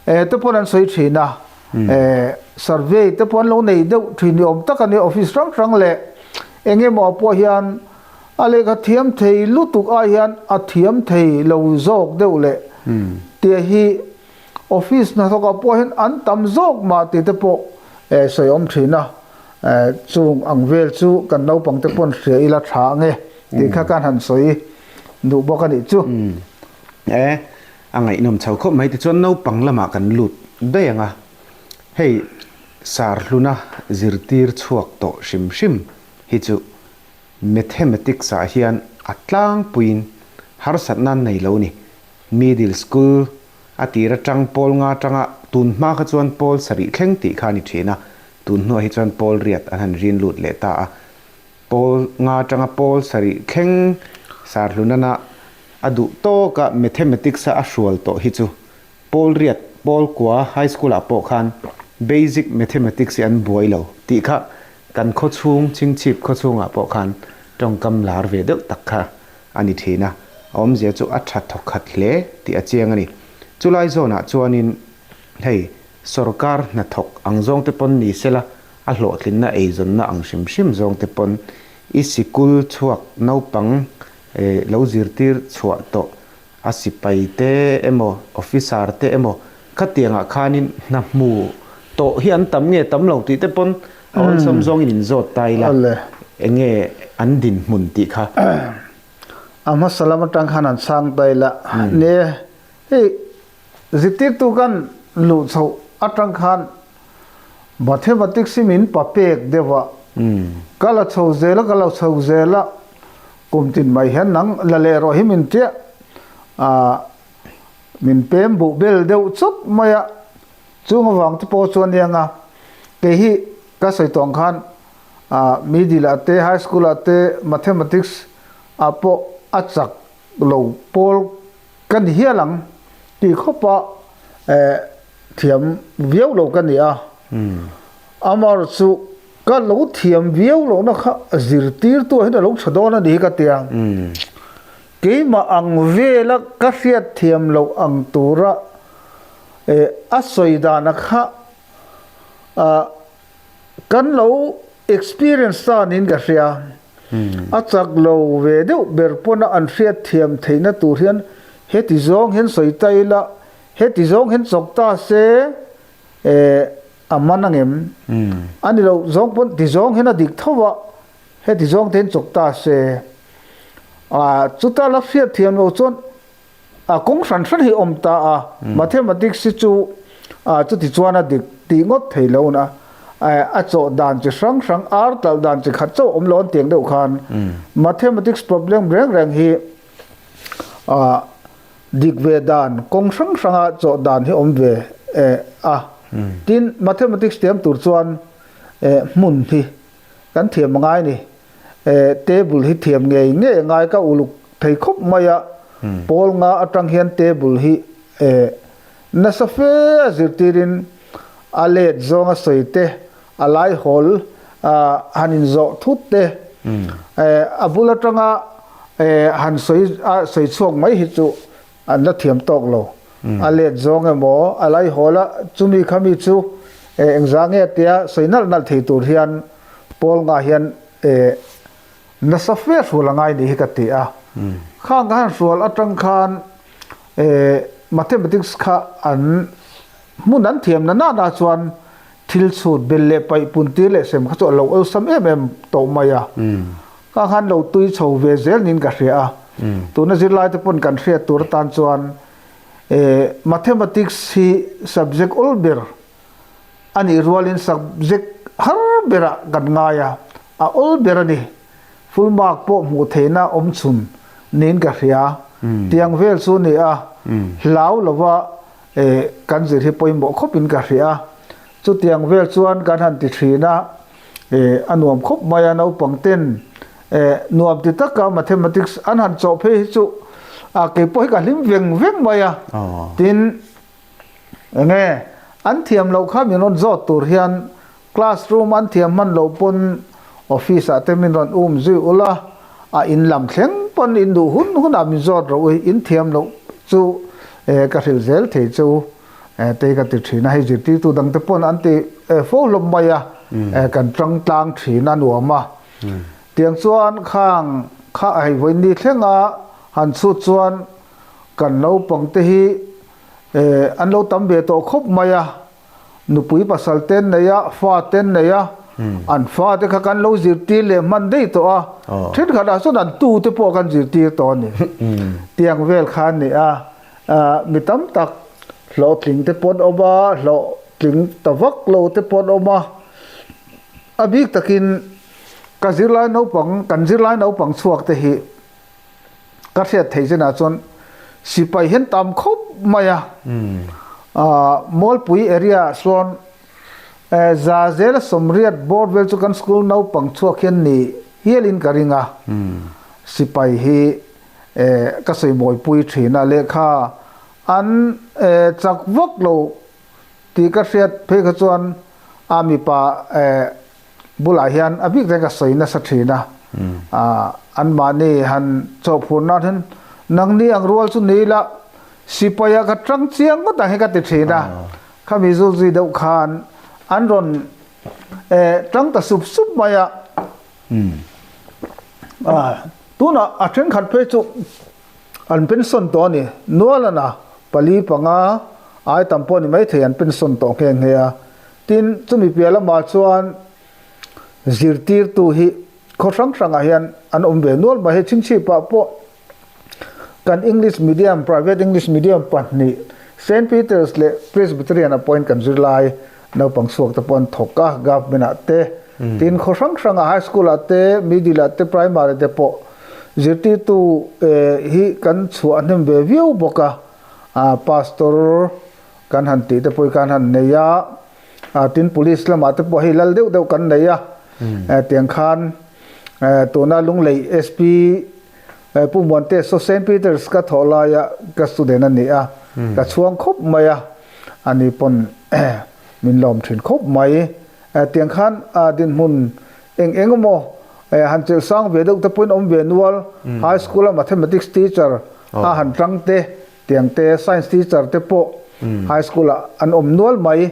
te pawn an sawi thin a, survey te pawh an lo nei deuh thin ni awm tak a ni, office hrang hrang leh eng emaw pawh hian a lehkha thiam thei lutuk ai hian a thiam thei lo zawk deuh leh tia hi office hnathawkah pawh hian an tam zawk mah tih te pawh sawi awm thin a, chung ang vel chu kan naupang te pawn hria ila tha ange tih kha kan han sawi duh bawk a nih chu. A ngaihnawm chho khawp mai tichuan naupang lamah kan lut daih ang a, hei Sarhluna zirtir chhuak tawh hrim hrim hi chu Mathematics ah hian a tlangpuiin harsatna an nei lo ni. Middle school a tir atang pawl nga atanga tun hma kha chuan pawl sarih thleng tih kha a ni thin a, tun hnuah hi chuan pawl riat an han rin lut leh ta a. Pawl nga atanga pawl sarih thleng Sarhlunana A duh tawka Mathematics a a hrual tawh hi chu Pawl Riat, Pawl Kua High School ah pawh khan Basic Mathematics hi an buai lo tih kha kan khawchhung Chhingchhip khawchhungah pawh khan tawngkam lar ve deuh tak kha a ni thin a, a awmzia chu a tha thawkhat hle tih a chiang a ni. Chulai zawnah chuanin hei sawrkar hnathawk ang zawngte pawn ni sela a hlawhtlinna eizawnna ang hrim hrim zawngte pawn i sikul chhuak naupang Lo zirtir chhuah tawh a sipai te emaw officer te emaw khatiangah khanin hna hmu tawh hi an tam nge tam lo tih te pawn a awlsam zawngin in zawt ta ila enge an dinhmun tih kha. A hmasa lam atang khan an chhang ta ila nia hei zirtirtu kan luh chhoh atang khan Mathematics hi min pa pek deuh a, ka la chho zel a, ka lo chho zel a, kum tin mai hian nang la leh rawh hi min tia a, min pem buh bel deuh chawp mai a, chung avang te pawh chuan nia nga, kei hi ka sawi tawh ang khan a middle ah te high school ah te mathematics ah pawh a chak lo pawl ka ni hial ang tih khawp a thiam viau lo ka ni a, amaherawh chu ka lo thiam viau lohna kha zirtirtu ah hian a lo tha dawn a ni hi ka ti a, keimah ang vela ka hriat thiam loh ang tura a sawi dana kha kan lo experience ta niin ka hria, a chak lo ve deuh ber pawna an hriat thiam theihna tur hian heti zawng hian sawi ta ila Heti zawng hian chawk ta se eh a man angem? A ni lo zawng pawn ti zawng hian a dik tho a, heti zawng te hian chawk ta se. Chuta la hriat thiam lo chuan a kawng hran hran hi awm ta a, mathematics hi chu chuti chuan a dik tih ngawt thei lo na, a chawh dan chi hrang hrang, ar talh dan chi khat chauh awm lo an tiang deuh khan mathematics problem reng reng hi dik ve dan kawng hrang hranga chawh dan hi awm ve a. Tin, mathematics tiam tur chuan hmun hi kan thiam a ngai ni. Table hi thiam ngei ngei a ngai ka uluk thei khawp mai a, pawl nga atang hian table hi nasa fe a zirtirin a let zawng a sawi te, a lai hawl han inzawh thut te, a bul atanga han sawi a sawi chhuak mai hi chu an la thiam tawk lo. A let zawng emaw a lai hawl a chumi khami chu engzah nge tia sawi nalh nalh thei tur hian pawl nga hian nasa fe hrual a ngai nih hi ka ti a. Khang ka han hrual atang khan mathematics kha an hmun an thiam na nana chuan thil chhut bel leh paih pun tir leh sem kha chu a lo awlsam em em tawh mai a. Ka khan lo tui chho ve zel niin ka hria a. Tuna zirlai te pawn kan hriat tur atan chuan mathematics hi subject awl ber a nih rualin subject har berah kan ngai a, a awl ber a ni. Full mark pawh hmuh theihna awm chhun niin ka hria. Tiang vel chu a ni a, hlau lova kan zir hi pawimawh khawpin ka hria a. Chutiang vel chuan kan han ti thin a, a nuam khawp mai a, naupang ten nuam ti taka mathematics an han chawh phei hi chu a kei pawh hi ka hlim veng veng mai a. Tin, enge an thiam loh kha min rawn zawt tur hian classroom an thiam hman loh pawn office ah te min rawn um zui ula, a in lam thleng pawn in duh hun hunah min zawt rawh u, in thiam loh chu ka hrilh zel thei chu. Te ka ti thin a, hei zirtirtu dangte pawn an ti fo hlawm mai a, kan tang tlang thin a nuam a. Tiang chuan khang kha hei vawiin thlenga han chhut chuan kan naupang te hi an lo tam ve tawh khawp mai a, nupui pasal te an nei a, fa te an nei a, an fa te kha kan lo zirtir leh hman daih tawh a, thenkhatah chuan an tu te pawh kan zirtir tawh a ni. Tiang vel kha a ni a. Mi tam tak hlawhtling te pawh an awm a, hlawhtling ta vak lo te pawh an awm a. A bik takin ka zirlai naupang, kan zirlai naupang chhuak te hi ka hriat theih chinah chuan sipai hian tam khawp mai a. Mualpui area ah sawn za zela sawmriat bawr vel chu kan school naupang chhuak hian ni hialin ka ring a. Sipai hi Ka sawi mawipui thin a, lehkha an chak vak lo tih ka hriat phei kha chuan a mipa bulah hian a bik reng ka sawi nasa thin a, anmahni han chawhphur nan hian nangni ang rual chu ni ila sipai ah ka tang chiang ngawt ang hi ka ti thin a, khami zul zui deuh khan an rawn tang ta sup sup mai a. Tunah a thenkhat phei chu an pension tawh a ni. Nualana pali panga ai tam pawh ni maithei an pension tawh nghe nghe a. Tin, chumi piah lamah chuan zirtirtu hi khaw hrang hrangah hian an awm ve nual mai. Hei chhingchhipah pawh kan English medium, private English medium pahnih Saint Peter's leh Presbyterian ah pawhin kan zirlai naupang chhuak te pawh an thawk a, government ah te, tin khaw hrang hrang ah high school ah te, middle ah te, primary te pawh zirtirtu hi kan chhuah hnem ve viau bawk a, pastor kan han tih te pawh hi kan han nei a, tin police lamah te pawh hei lal deuh deuh kan nei a, tiang khan tuna Lunglei SP Pu Muante saw Saint Peters ka thawh laia ka student a ni a, ka chhuang khawp mai a, ani pawn min lawm thin khawp mai. Tiang khan dinhmun eng eng emaw han chelh sang ve deuh te pawhin awm ve nual, high school a mathematics teacher a han tang te, tiang te science teacher te pawh high school ah an awm nual mai.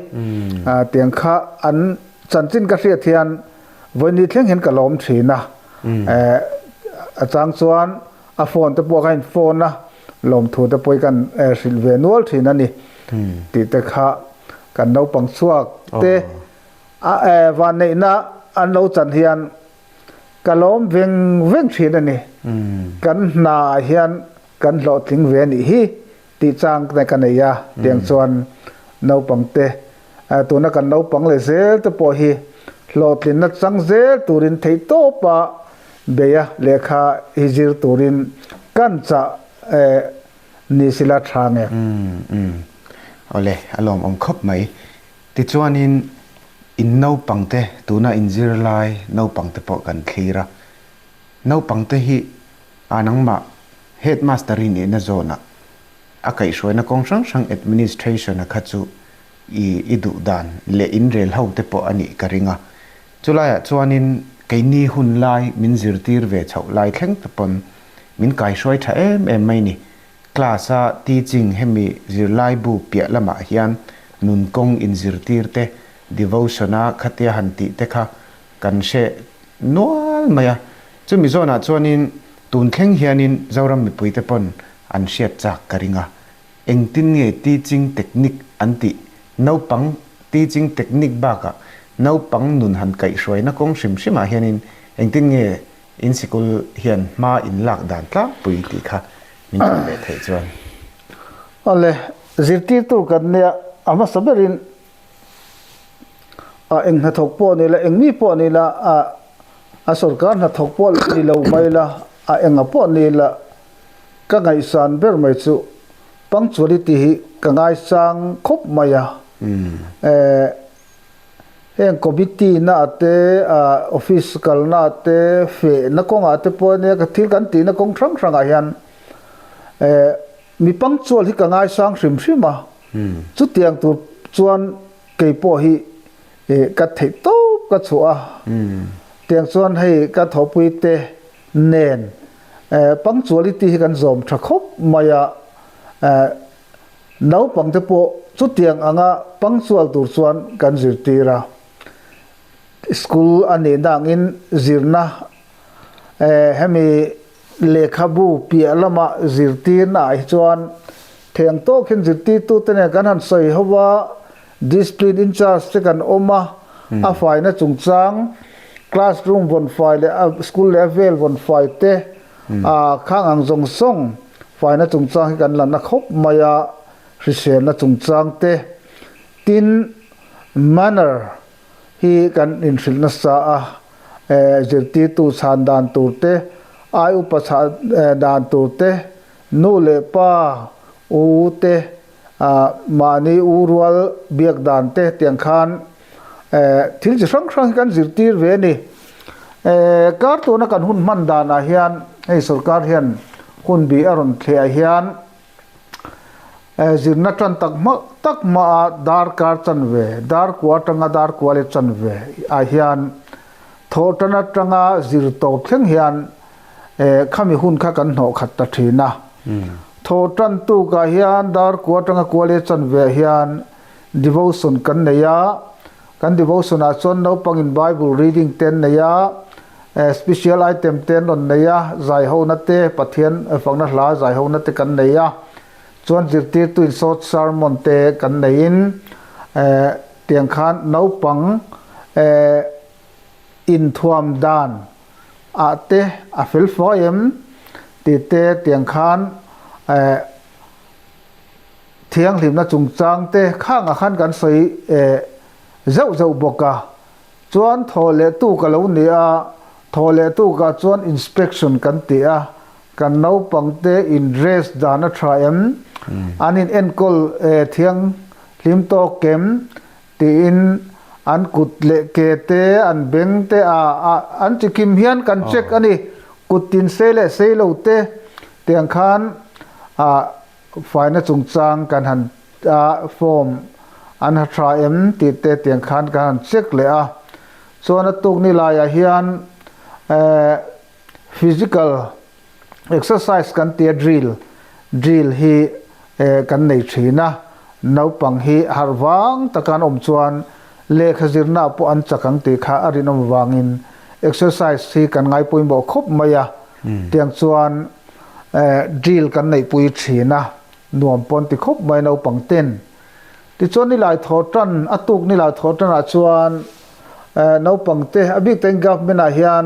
Tiang kha an chanchin ka hriat hian Vawini thleng hian ka lawm thin a, a chang chuan a phone te pawh kha in phone a, lawmthu te pawh hi kan hrilh ve nual thin a ni tih te kha kan naupang chhuak te a vanneihna an lo chan hian Ka lawm veng veng thin a ni. Kan hna ah hian kan hlawhtling ve a nih hi tih chang te ka nei a, tiang chuan naupang te tuna kan naupang leh zel te pawh hi hlawhtlinna chang zel turin theihtawpa bei a lehkha hi zir turin kan chah ni sila tha nge. Awle, a lawmawm khawp mai. Tichuanin in naupangte tuna in zirlai naupangte pawh kan thlir a, naupangte hi a nangmah Headmaster i nihna zawnah a kaihhruaina kawng hrang hrang administration a kha chu i i duh dan leh in rel ho te pawh a nih ka ring a. Chulaiah chuanin keini hun lai min zirtir ve chhoh lai thleng te pawn min kaihruai tha em em mai ni. Class a teaching hemi zirlaibu piah lamah hian nun kawng inzirtir te, devotion a khatia han tih te kha kan hre nual mai a. Chumi zawnah chuanin tun thleng hianin Zoram mipuite pawn an hriat chak ka ring a. Engtin nge teaching technique an tih? Naupang teaching technique bakah naupang nun han kaihhruaina kawng hrim hrimah hianin engtin nge In sikul hian hma in lak dan tlangpui tih kha min hrilh leh theih chuan. Awle, zirtirtu kan nia, a hmasa berin a eng hnathawk pawh ni la, eng mi pawh ni la, a a sorkar hnathawk pawh ni lo mai la, a enga pawh ni la, ka ngaihsan ber mai chu punctuality hi ka ngaisang khawp mai a. Eh. Heng committee na te, office kalna te, fehna kawngah te pawh ania ka thil kan tihna kawng hrang hrangah hian mi punctual hi ka ngaisang hrim hrim a, chutiang tur chuan kei pawh hi ka theih tawp ka chhuah a, tiang chuan hei ka thawhpui te nen punctuality hi kan zawm tha khawp mai a. Naupangte pawh chutiang anga punctual tur chuan kan zirtir a. School a nih dangin zirna hemi lehkhabu piah lama zirtirna ah hi chuan theng tawk hian zirtirtute nen kan han sawi ho a, discipline in charge te kan awm a, a faina chungchang classroom vawn fai leh school leh a vel vawn fai te A khang ang zawng zawng faina chungchang hi kan la na khawp mai a, hriselna chungchang te tin manner hi kan inhrilh nasa a, zirtirtu chhan dan tur te, ai upa chhan dan tur te, nu leh pa u te, mahni u rual biak dan te tiang khan thil chi hrang hrang hi kan zirtir ve a ni. Kar tuna kan hun hman danah hian hei sorkar hian hun bi a rawn thliah hian zirna tan tak hma tak hmaa darkar chanve, darkua atanga darkua leh chanve ah hian thawhtan atanga zir tawp thleng hian khami hun kha kan hnawh khat ta thin a. Thawhtan tukah hian darkua atanga kua leh chanve ah hian Devotion kan nei a, kan devotion ah chuan naupangin Bible reading te an nei a, special item te an rawn nei a, zaihona te, Pathian fakna hla zaihona te kan nei a, chuan zirtirtu in short sermon te kan neiin tiang khan naupang inthuam dan ah te a fel fai em tih te tiang khan Thianghlimna chungchang te khangah khan kan sawi zeuh zeuh bawk a, chuan thaw leh tu ka lo ni a, thaw leh tu ka chuan inspection kan ti a, kan naupang te in dress dan a tha em, an in enkawl thianghlim tawk em tiin an kut leh ke te an beng te a an chikim hian kan check a ni, kut tin sei leh sei lo te tiang khan ah Faina chungchang kan han form an ha tha em tih te tiang khan kan han check leh a, chuan a tuk ni laiah hian physical exercise kan tia drill, drill hi kan nei thin a, naupang hi harh vang taka an awm chuan lehkha zirna ah pawh an chak ang tih kha a rinawm avangin exercise hi kan ngaipawimawh khawp mai a, tiang chuan Drill kan neihpui thin a, nuam pawn ti khawp mai naupang ten. Tichuan nilai thaw tan, a tuk nilai thaw tanah chuan naupang te, a bik takin government ah hian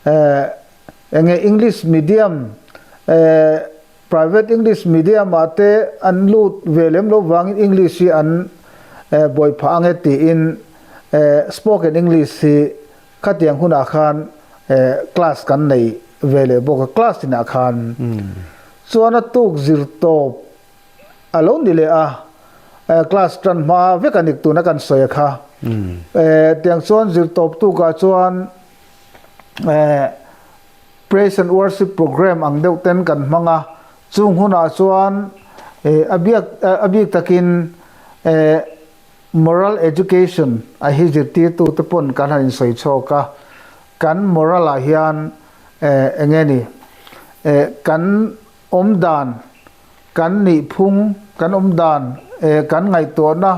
Enge English medium private English medium ah te an lut ve lem lo vangin English hi an buai phah ange tiin spoken English hi khatiang hunah khan class kan nei ve leh bawk a, class inah khan chuan a tuk zir tawp a lo ni leh a, class tan hma vek a nik tuna kan sawi a kha. Tiang chuan zir tawp tukah chuan Praise and Worship Program ang deuh ten kan hmang a, chung hunah chuan a biak a bik takin Moral Education a hi zirtirtu te pawn kan han insawi chhawk a, kan moral ah hian eng nge ni kan awmdan, kan nihphung, kan awmdan, kan ngaihtuahna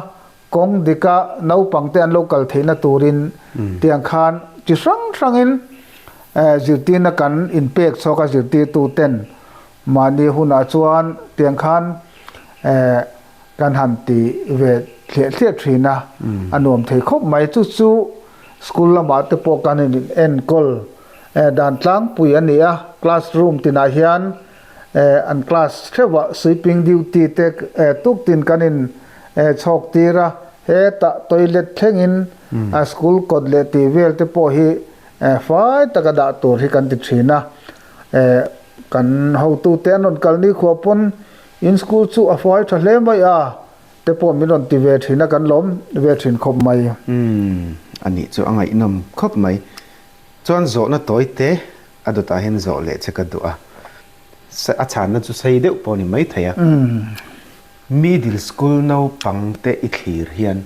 Kawng dika naupangte an lo kal theihna turin tiang khan chi hrang hrangin zirtirna kan inpek chhuak a, zirtirtuten mahni hunah chuan tiang khan kan han ti ve thliah thliah thin a, a nuam thei khawp mai. Chu chu school lamah te pawh kan in enkawl dan tlangpui a ni a, classroom tinah hian an class theuhah sweeping duty te tuktin kan in chhawk tir a, hetah toilet thlengin a school kawt leh tih vel te pawh hi fai taka dah tur hi kan ti thin a, kan hotute an rawn kal ni khua pawn in school chu a fai tha hle mai a te pawh min rawn ti ve thin a, kan lawm ve thin khawp mai. Umm anih chu a ngaihnawm khawp mai. Chuan zawhna tawi te A dawtah hian zawh leh che ka duh a, a chhanna chu sei deuh pawh a ni maithei a. Middle school naupang te i thlir hian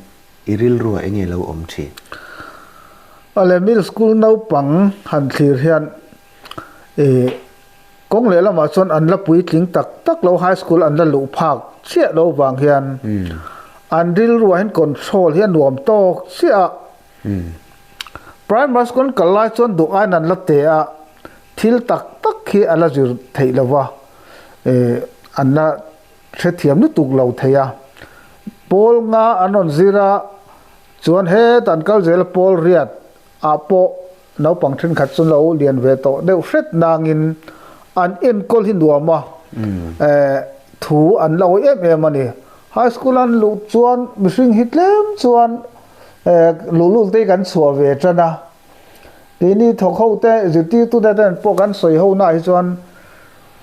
i rilru ah enge lo awm thin? Awle, middle school naupang han thlir hian i kawng leh lamah chuan an la puitling tak tak lo, high school an la luh phak chiah lo vang hian an rilru ah hian control hi a nuam tawk chiah a. Primary school kal lai chuan duh aiin an la te a, thil tak tak hi a la zir theih lo va, an la hrethiam lutuk lo thei a. Pawl nga an rawn zir a, chuan hetah an kal zel a, pawl riat ah pawh naupang thenkhat chu lo lian ve tawh deuh hret nangin an enkawl hi nuam a, thu an la awih em em a ni. High school an luh chuan mihring hi tlem chuan Luhlul te hi kan chhuah ve tan a, keini thawk ho te zirtirtu te ten pawh kan sawi ho naah hi chuan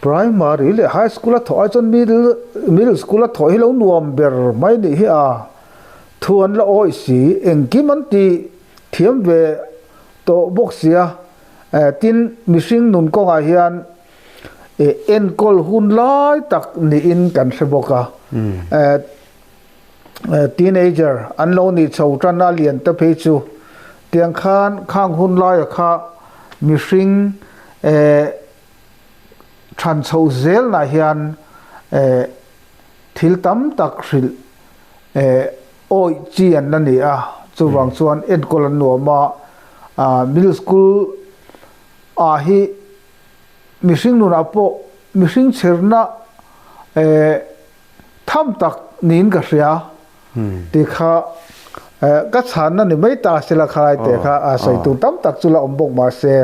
primary leh high school a thawh ai chuan middle middle school a thawh hi lo nuam ber mai nih hi a, thu an la awih si, engkim an ti thiam ve tawh bawk sia, tin mihring nun kawngah hian enkawl hun lai tak niin kan hre bawk a. Teenager an lo nih chho tan a lian te phei chu tiang khan khang hun laia kha mihring than chho zel nah hian thil tam tak hrilh awih chi an la ni a, chuvang chuan enkawl an nuam a, middle school ah hi mihring nunah pawh mihring chherna Tham tak niin ka hria tih kha ka chhanna ni mai ta sela khalai teh kha a sawi tur tam tak chu la awm bawk mahse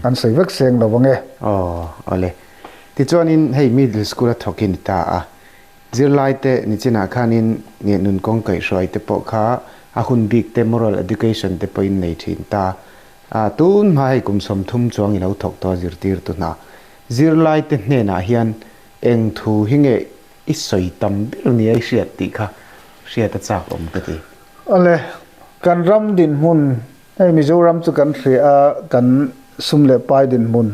an sawi vek seng lo ang e. Aw awle. Tichuanin hei middle school a thawk hi ni ta a, zirlai te nichinah khanin nge nun kawng kaihhruai te pawh kha a hun bik te moral education te pawhin nei thin ta a, tun hma hei kum 30 chuang i lo thawk tawh a zirtirtu hna zirlai te hnenah hian Eng thu hi nge i sawi tam ber nia i hriat tih kha hriat a chak awm ka ti. Awle, kan ram dinhmun, hei Mizoram chu kan hria a, kan sum leh pai dinhmun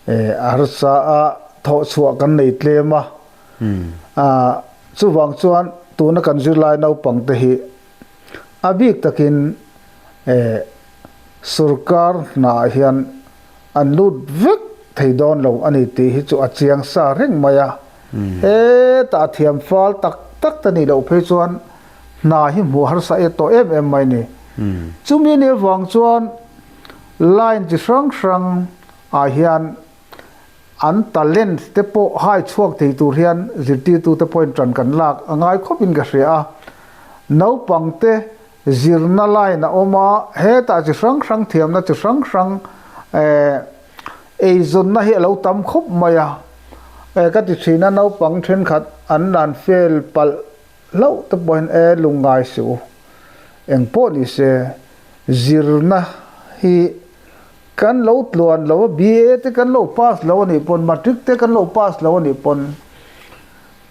a harsa a, thawh chhuah kan nei tlem a, chuvang chuan tuna kan zirlai naupang te hi a bik takin sorkar hnaah hian An lut vek thei dawn lo a ni tih hi chu a chiang sa reng mai a. Hetah thiam fal tak tak te nih loh phei chuan hna hi hmuh harsa e tawh em em mai ni. Chumi ni avang chuan line chi hrang hrang ah hian an talent te pawh hai chhuak thei tur hian zirtirtu te pawhin tan kan lak a ngai khawpin ka hria a. Naupang te Zirna line a awm a, hetah chi hrang hrang thiamna chi hrang hrang Eizawnna hi a lo tam khawp mai a, ka ti thin a, naupang thenkhat an lan fel palh hlauh te pawhin e lungngai suh u. Engpawh ni se, zirna hi kan lo tluan lo a, BA te kan lo pass lo a nih pawn, matric te kan lo pass lo a nih pawn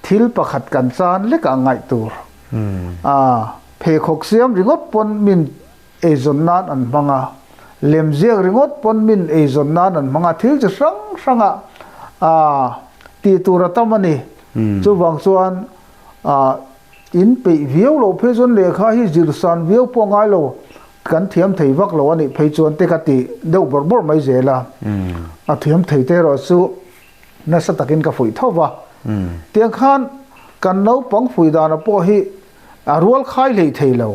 thil pakhat kan chan lekah ngaih tur. A, pheikhawk siam ringawt pawn min eizawn nan an hmang a, lemziak ringawt pawn min eizawn nan an hmang a, thil chi hrang hranga tih tur a tam a ni. Chuvang chuan in peih viau loh phei chuan lehkha hi zir san viau pawh ngai lo, kan thiam thei vak lo a nih phei chuan te ka ti deuh bawrh bawrh mai zel a. A thiam thei te erawh chu nasa takin ka fuih tho va. Tiang khan kan naupang fuih dana pawh hi A rual khai hlei thei lo.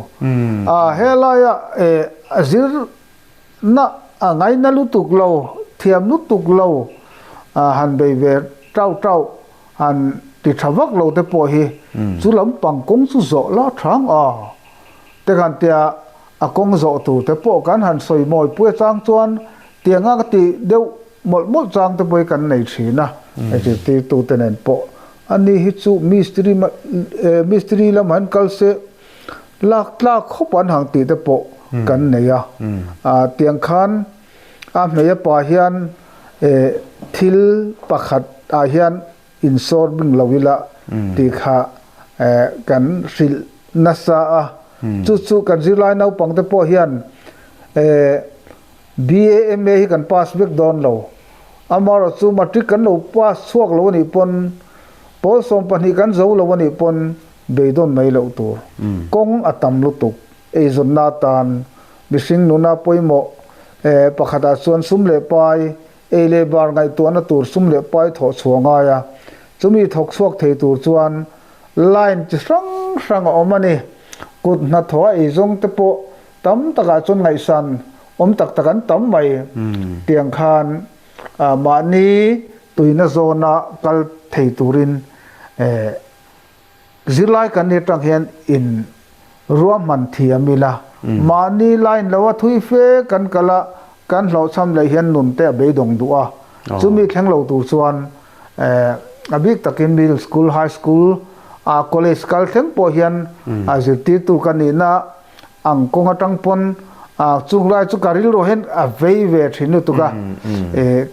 A helaia a zir na a ngaina lutuk lo, thiam lutuk lo han bei ve tau tau han ti tha vak lo te pawh hi chu lampang kawng chu zawh la thang a. Te khan tia a kawng zawh tur te pawh kan han sawi mawi pui atang chuan tianga ka ti deuh mawlh mawlh chang te pawh hi kan nei thin a, zirtirtu te nen pawh ani hi chu mistiri mistiri lamah hian kal se lak tlak khawp an hang tih te pawh kan nei a, tiang khan a hmei a pa hian thil pakhat ah hian insawr bing lo ila tih kha kan hrilh nasa a, chu chu kan zirlai naupang te pawh hian BAMA hi kan pass vek dawn lo. Amaherawh chu matric kan lo pass chhuak lo anih pawn, pawl 12 kan zo lo anih pawn beidawn mai loh tur. Kawng a tam lutuk. Eizawnna atan mihring nuna pawimawh pakhatah chuan sum leh pai, ei leh bar ngaihtuahna tur sum leh pai thawh chhuah ngai a. Chumi thawk chhuak thei tur chuan line chi hrang hrang a awm a ni. Kut hnathawh a eizawng te pawh Tam takah chuan ngaihsan awm tak tak an tam mai. Tiang khan mahni tuina zawna kal thei turin zirlai kan ni atang hian in ruahman thiam ila. Mahni line lo a thui fe kan kal a, kan hlawhchham leh hian nun te a beidawng duh a. Chumi thleng lo tur chuan a bik takin middle school, high school, college kal thleng pawh hian a zirtirtu ka nihna Ang kawng atang pawn chung lai chu ka rilru hian a vei ve thin lutuk a,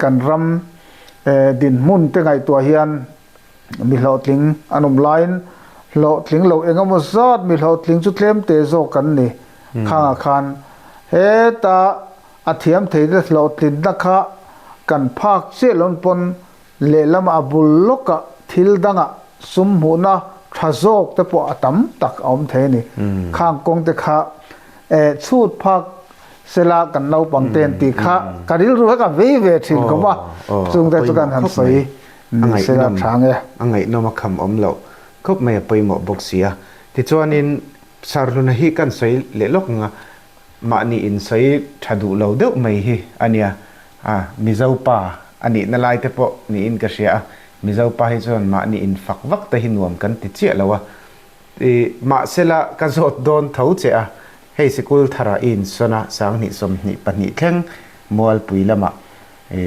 kan ram dinhmun te ngaihtuah hian mi hlawhtling an awm laiin hlawhtling lo eng emaw zat mi hlawhtling chu tlem te zawk kan ni. Khangah khan heta a thiam thei te hlawhtlinna kha kan phak chiah lo pawn Lehlamah a bul lawkah thil dangah sum hmuhna tha zawk te pawh a tam tak a awm thei a ni. Khang kawng te kha chhut phak sela kan naupang te an tih kha ka rilru kha ka vei ve thin khawp a, chung te chu kan han sawi ni sela tha nge. A ngaihnawm a kham awm loh khawp mai a pawimawh bawk si a. Tichuanin Sarhluna hi kan sawi leh lawk ang a, mahni insawi tha duh lo deuh mai hi a nia. A, Mizo pa a nihna lai te pawh niin ka hria a, Mizo pa hi chuan mahni infak vak te hi nuam kan ti chiah lo a. I, mahsela ka zawt dawn tho che a, hei sikul tharah i insawn a, 2022 thleng Mualpui lamah i,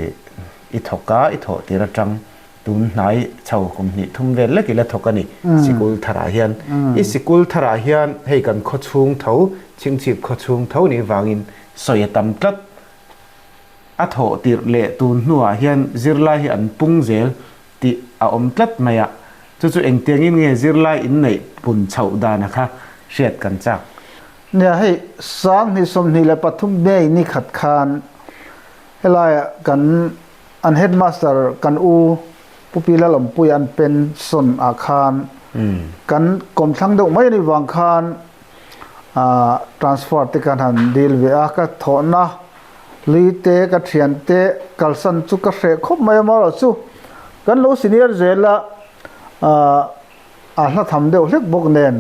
i thawk a, i thawh tir atang tun hnai chho kum hnih thum vel lek i la thawk a ni, sikul tharah hian. I sikul tharah hian hei kan khawchhung tho, chhingchhip khawchhung tho nih vangin sawi a tam tlat. A thawh tirh leh tun hnuah hian zirlai hi an pung zel tih a awm tlat mai a, chu chu engtiangin nge zirlai inneih pun chhoh dana kha hriat kan chak. Nia hei 2023 May ni khat khan helaiah kan an headmaster kan u Pu Pi Lalawmpuia an pension ah khan kan kawmthlang deuh mai anih vang khan Transfer te kan han dil ve a, ka thawhna hlui te ka thian te kalsan chu ka hreh khawp mai a, amaherawh chu kan lo senior zel a, a hla tham deuh hlek bawk nen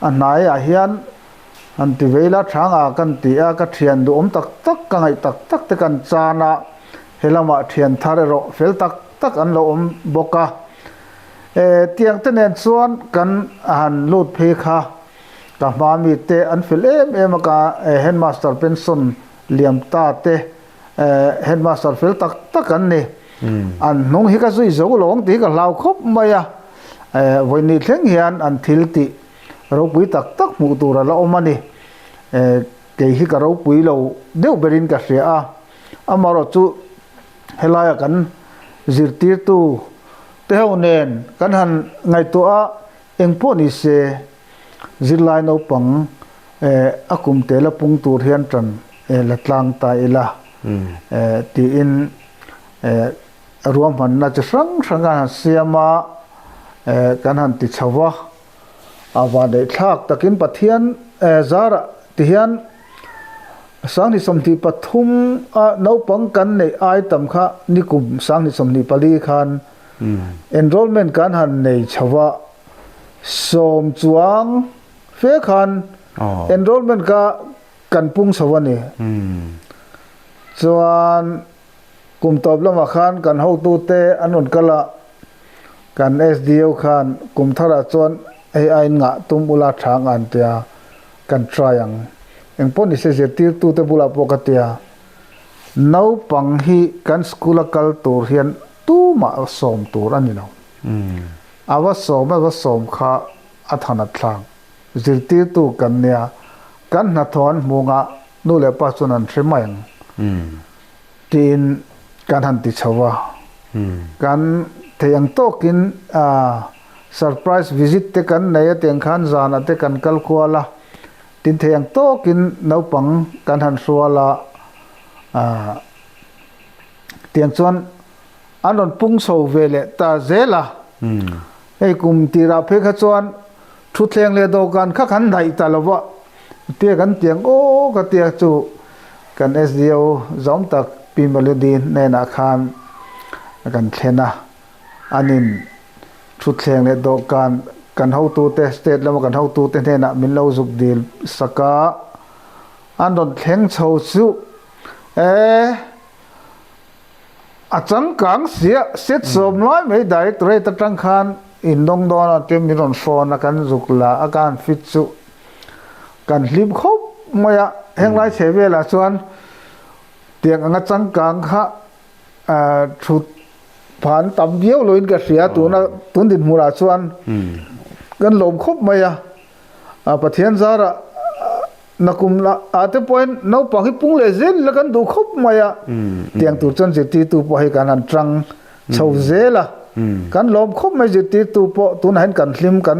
a hnaiah hian han ti vei la thang a kan ti a, ka thian duhawm tak tak ka ngaih tak tak te kan chan a, he lamah thian thar erawh fel tak tak an lo awm bawk a, tiang te nen chuan kan han lut phei kha. Ka hma mite an fel em em a, ka headmaster pension liam ta te Headmaster fel tak tak an ni. An hnung hi ka zui zo lo ang tih hi ka hlau khawp mai a. Vawiin thleng hian an thil tih ropui tak tak hmuh tur a la awm a ni. Kei hi ka ropui lo deuh berin ka hria a. Amaherawhchu helaia kan zirtirtu te ho nen kan han ngaihtuah a, engpawh ni se zirlai naupang a kum te la pung tur hian tan la tlang ta ila tiin ruahmanna chi hrang hrang a han siam a, kan han ti chho va, a vanneih thlak takin Pathian zarah ti hian 2023 a naupang kan neih ai tam kha nikum 2024 khan enrollment kan han nei chho va, sawm chuang fe khan enrollment kha kan pung chho a ni. Chuan kum tawp lamah khan kan hotute an rawn kal a, kan SDO khan kum tharah chuan hei a inngah tum ula tha ang an tia, kan try ang. Engpawh nise zirtirtute bulah pawh ka tia, naupang hi kan school a kal tur hian tumah sawm tur a ni lo. A va sawm a va sawm kha a thanat thlak. Zirtirtu kan nia, kan hnathawh an hmu nga nu leh pa chuan an hre mai ang tiin kan han ti chho a. Kan thei ang tawkin surprise visit te kan nei a tiang khan zanah te kan kal kual a, tin thei ang tawkin naupang kan han hrual a, tiang chuan an rawn pung chho ve leh ta zel a. Hei kum tirah phei kha chuan thutthleng leh dawhkan kha kan daih ta lo va, tia kan tiang aw ka tia chu kan SDO zawm tak Pi Melody hnenah khan kan thlen a, anin thutthleng leh dawhkan kan hotute state lama kan hotute hnenah min lo zuk dil sak a, an rawn thleng chho chu e. A changkang sia set sawm lai mai directorate atang khan in dawng dawn a tia min rawn hrawn a kan zuk la a kan fit chu kan hlim khawp mai a heng lai chhe velah chuan tiang anga changkang kha thut phan tam viau loin ka hria tuna tun dinhmunah chuan kan lawm khawp mai a Pathian zarah Nakum la ah te pawhin naupang hi pung leh zel ila kan duh khawp mai a, tiang tur chuan zirtirtu pawh hei kan han tang chho zel a, kan lawm khawp mai zirtirtu pawh tunah hian kan hlim kan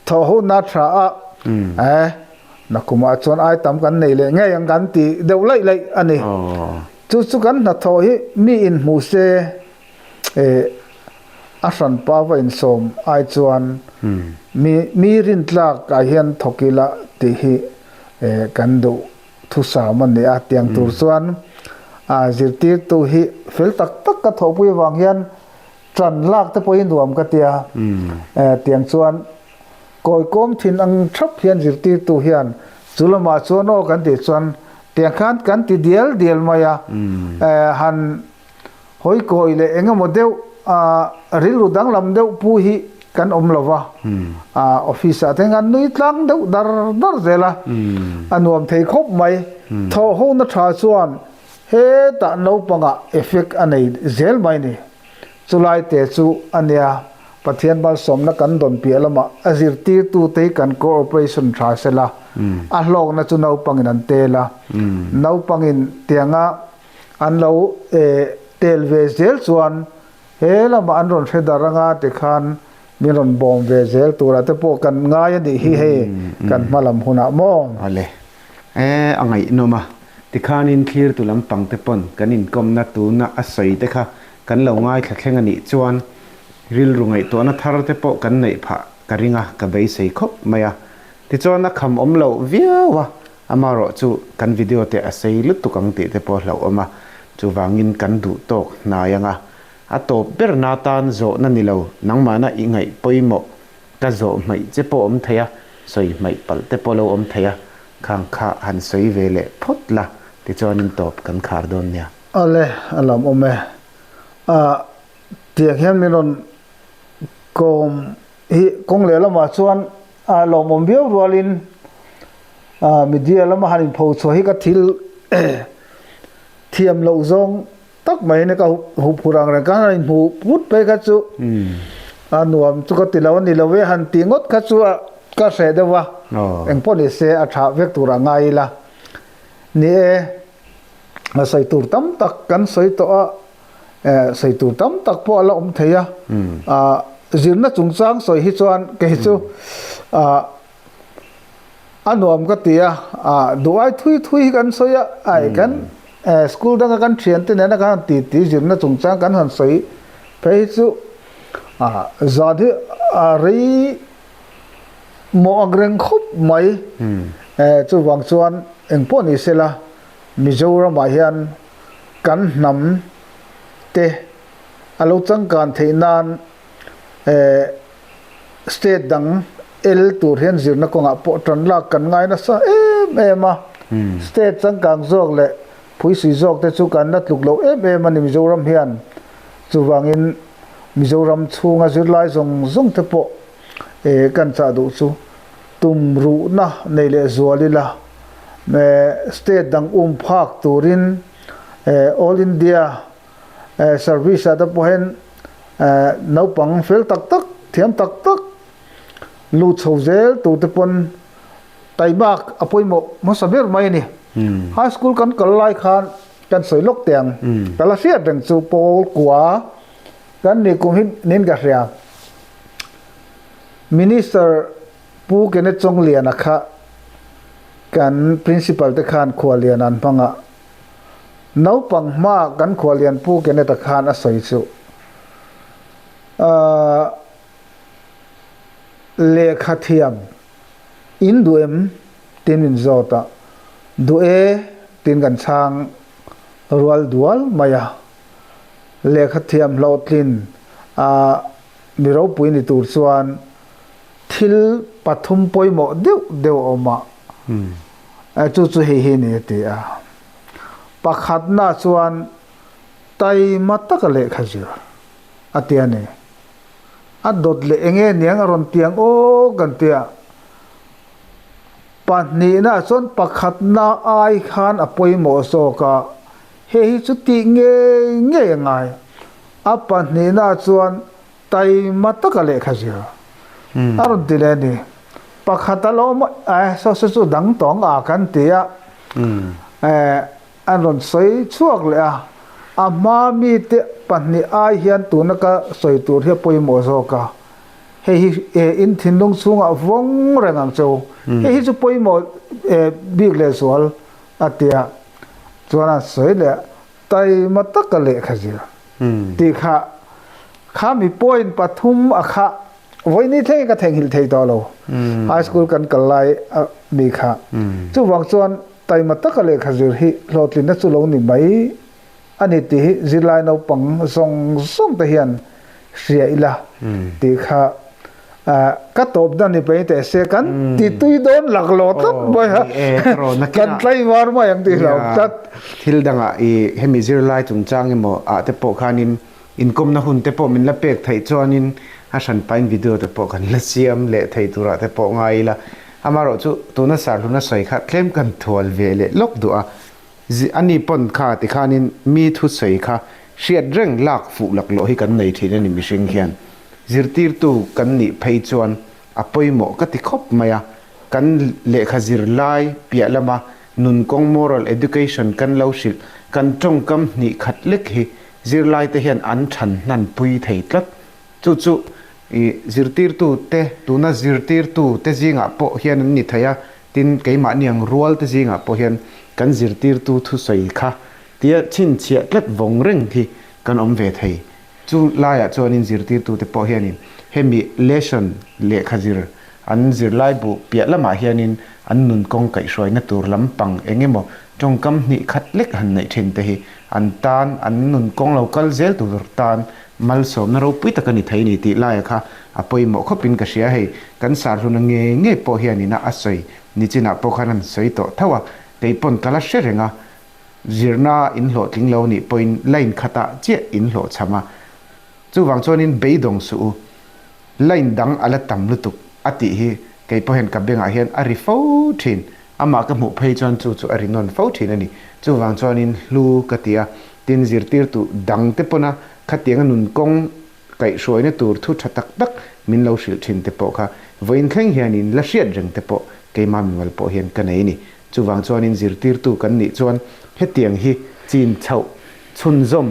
thawh ho na tha a, eh nakumah chuan ai tam kan nei leh ngei ang kan ti deuh laih laih a ni. Chu chu kan hnathawh hi mi inhmuh se eh a hranpa va insawm ai chuan mi mi rintlak ah hian thawk ila tih hi eh kan duh thusam a ni a tiang tur chuan a zirtirtu hi fel tak tak ka thawhpui avang hian tan lak te pawh hi nuam ka tia eh tiang chuan kawikawm thin ang thap hian zirtirtu hian chu lamah chuan aw kan tih chuan tiang khan kan ti dial dial mai a eh han Hawi kawi leh eng emaw deuh rilru danglam deuh pu hi kan awm lo va, office ah te hian nui tlang deuh dar dar zel a, a nuam thei khawp mai. Thawh hona tha chuan hetah naupangah effect a nei zel mai ni. Chulai te chu a nia, Pathian malsawmna kan dawn piah lamah a zirtirtute hi kan cooperation tha sela, a hlawkna chu naupangin an tel a, naupangin tianga An lo tel ve zel chuan he lamah an rawn hre dar anga tikhan min rawn bawm ve zel turah te pawh kan ngai a nih hi hei kan hma lam hunah maw? Awle. E, a ngaihnawm a. Tikhanin thlirtu lampang te pawn kan inkawmna tuna a sawi te kha kan lo ngaithla thleng a nih chuan rilru ngaihtuahna thar te pawh kan neih phah ka ring a, ka beisei khawp mai a. Tichuan a kham awm loh viau a, Amaherawh chu kan video te a sei lutuk ang tih te pawh hlauhawm a, chuvangin kan duh tawk hnai anga a tawp ber na tan zawhna ni lo, nangmahna i ngaih pawimawh ka zawh hmaih che pawh awm thei a, sawi hmaih palh te pawh lo awm thei a, khang kha han sawi ve leh phawt la, tichuanin tawp kan khar dawn nia. Awle, a lam awm e. A, tiang hian min rawn kawm hi kawng leh lamah chuan A lawmawm viau rualin media lama han inpho chhuah hi ka thil Thiam loh zawng tak mai ni ka huphurh ang reng khan a inhmuh put phei kha chu a nuam chu ka ti lo a ni lo e han tih ngawt kha chu ka hreh deuh a, engpawh ni se a tha vek tur a ngai ila. Ni e, a sawi tur tam tak kan sawi tawh a, sawi tur tam tak pawh a la awm thei a, zirna chungchang sawi hi chuan kei chu A nuam ka ti a, duh ai thui thui hi kan sawi a, ai kan school danga kan thiante nena kan han ti ti zirna chungchang kan han sawi phei hi chu zan hi a rei mawh ang reng khawp mai. Chuvang chuan engpawh ni sela Mizoramah hian kan hnam te a lo changkan theih nan State dang el tur hian zirna kawngah pawh tan lak kan ngai nasa em em a. State changkang zawk leh phuisui zawk te chu kan la tluk lo em em a ni Mizoram hian. Chuvangin Mizoram chhunga zirlai zawng zawng te pawh kan chah duh chu tum ruhna nei leh zual ila state dang um phak turin All India Service ah te pawh hian naupang fel tak tak, thiam tak tak lut chho zel tur te pawn taibak a pawimawh hmasa ber mai a ni. High school kan kal lai khan kan sawi lawk teh ang, ka la hriat reng chu pawl kua kan nih kum hi nin ka hria. Minister Pu Kenneth Chawngliana kha kan principal te khan khuallian an hmang a, Naupang hma kan khuallian Pu Kenneth-a khan a sawi chu, Ahh, lehkha thiam in duh em? tiin min zawt a, Duh e tiin kan chhang rual dual mai a. Lehkha thiam hlawhtlin a mi ropui ni tur chuan thil pathum pawimawh deuh deuh a awm a. Chu chu hei hi ni a ti a. Pakhatna chuan taima taka lehkha zir a ti a ni. A dawt leh eng nge niang a rawn tiang aw kan ti a. Pahnihna chuan pakhatna ai khan a pawimawh zawk a, hei hi chu tih ngei ngei a ngai. A pahnihna chuan Taima taka lehkha zir a rawn ti leh a ni. Pakhat a lo awm a, saw saw chu dang tawng a kan ti a, an rawn sawi chhuak leh a. A hma mite pahnih ai hian tuna ka sawi tur hi a pawimawh zawk a, hei hi in thinlung chhungah vawng reng ang che u, hei hi chu pawimawh bik leh zual a ti a, chuan an sawi leh a, taima taka lehkha zir tih kha kha mi point pathum a kha vawiini thlengin ka theihnghilh thei tawh lo high school kan kal lai mi kha chuvang chuan taima taka lehkha zir hi hlawhtlinna chu lo ni mai a ni tih hi zirlai naupang zawng zawng te hian hria ila tih kha ka tawp dan ni pei teh se kan ti tui dawn lak lo tlat mai a kan tlaivar mai ang tih hlauh tlat. Thil dangah i hemi zirlai chungchang emaw ah te pawh khanin inkawmna hun te pawh min la pek theih chuanin a hranpain video te pawh kan la siam leh thei turah te pawh ngai ila. Amaherawhchu tuna sarhluna sawi kha tlem kan thual ve leh lawk duh a, ani pawn kha tikhanin mi thusawi kha hriat reng lak fuh laklawh hi kan nei thin a ni mihring hian. Zirtirtu kan nih phei chuan a pawimawh ka ti khawp mai a, kan lehkha zirlai piah lama nun kawng moral education kan lo hrilh kan tawngkam hnih khat lek hi zirlaite hian an than hnan pui thei tlat. Chu chu i zirtirtu te tuna zirtirtu te zingah pawh hian an ni thei a, tin keimahni ang rual te zingah pawh hian kan zirtirtu thusawi kha tia chhinchhiah tlat vawng reng hi kan awm ve thei. Chu laiah chuanin zirtirtute pawh hianin hemi lesson lehkha zir an zirlai bu piah lamah hianin an nun kawng kaihhruaina tur lampang eng emaw tawngkam hnih khat lek han neih thin te hi an tan an nun kawng lo kal zel tur tan malsawmna ropui tak a ni thei ni tih laia kha a pawimawh khawpin ka hria. Hei kan sarhluna ngei ngei pawh hianin a sawi nichinah pawh khan an sawi tawh tho a, kei pawn ka la hre reng a. Zirna in hlawhtling lo nih pawhin line khatah chiah in hlawhchham a, chuvang chuanin beidawng suh u, line dang a la tam lutuk a tih hi kei pawh hian ka bengah hian a ri fo thin. Amah ka hmuh phei chuan chu chu a ri nawn fo thin a ni. Chuvang chuanin hlu ka ti a, tin zirtirtu dangte pawna khatianga nun kawng kaihhruaina tur thu tha tak tak min lo hrilh thin te pawh kha vawiin thleng hianin la hriat reng te pawh keimah mimal pawh hian ka nei a ni. Chuvang chuanin zirtirtu kan nih chuan hetiang hi chin chhoh chhunzawm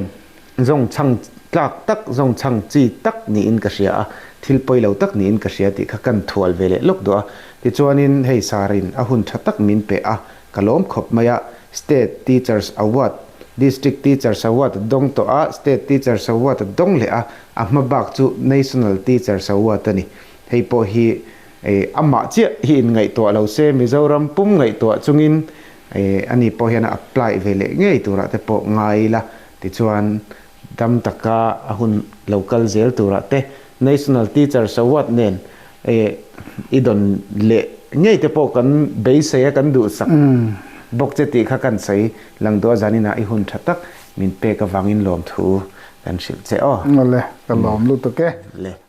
zawng chhang tlak tak, zawng chhang chi tak niin ka hria a, thil pawi lo tak niin ka hria tih kha kan thual ve leh lawk duh a. Tichuanin hei Sarin a hun tha tak min pe a, ka lawm khawp mai a, State Teachers Award, District Teachers Award a dawng tawh a, State Teachers Award a dawng leh a, a hma bak chu National Teachers Award a ni. Hei pawh hi amah chiah hi inngaihtuah lo se, Mizoram pum ngaihtuah chungin ani pawh hian a apply ve leh ngei turah te pawh ngai ila, tichuan dam taka a hun lo kal zel turah te National Teachers Award nen i dawn leh ngei te pawh kan beisei a, kan duhsak bawk che tih kha kan sawi lang duh a, zaninah i hun tha tak min pek avangin lawmthu kan hrilh che aw. Awle, ka lawm lutuk e. Le.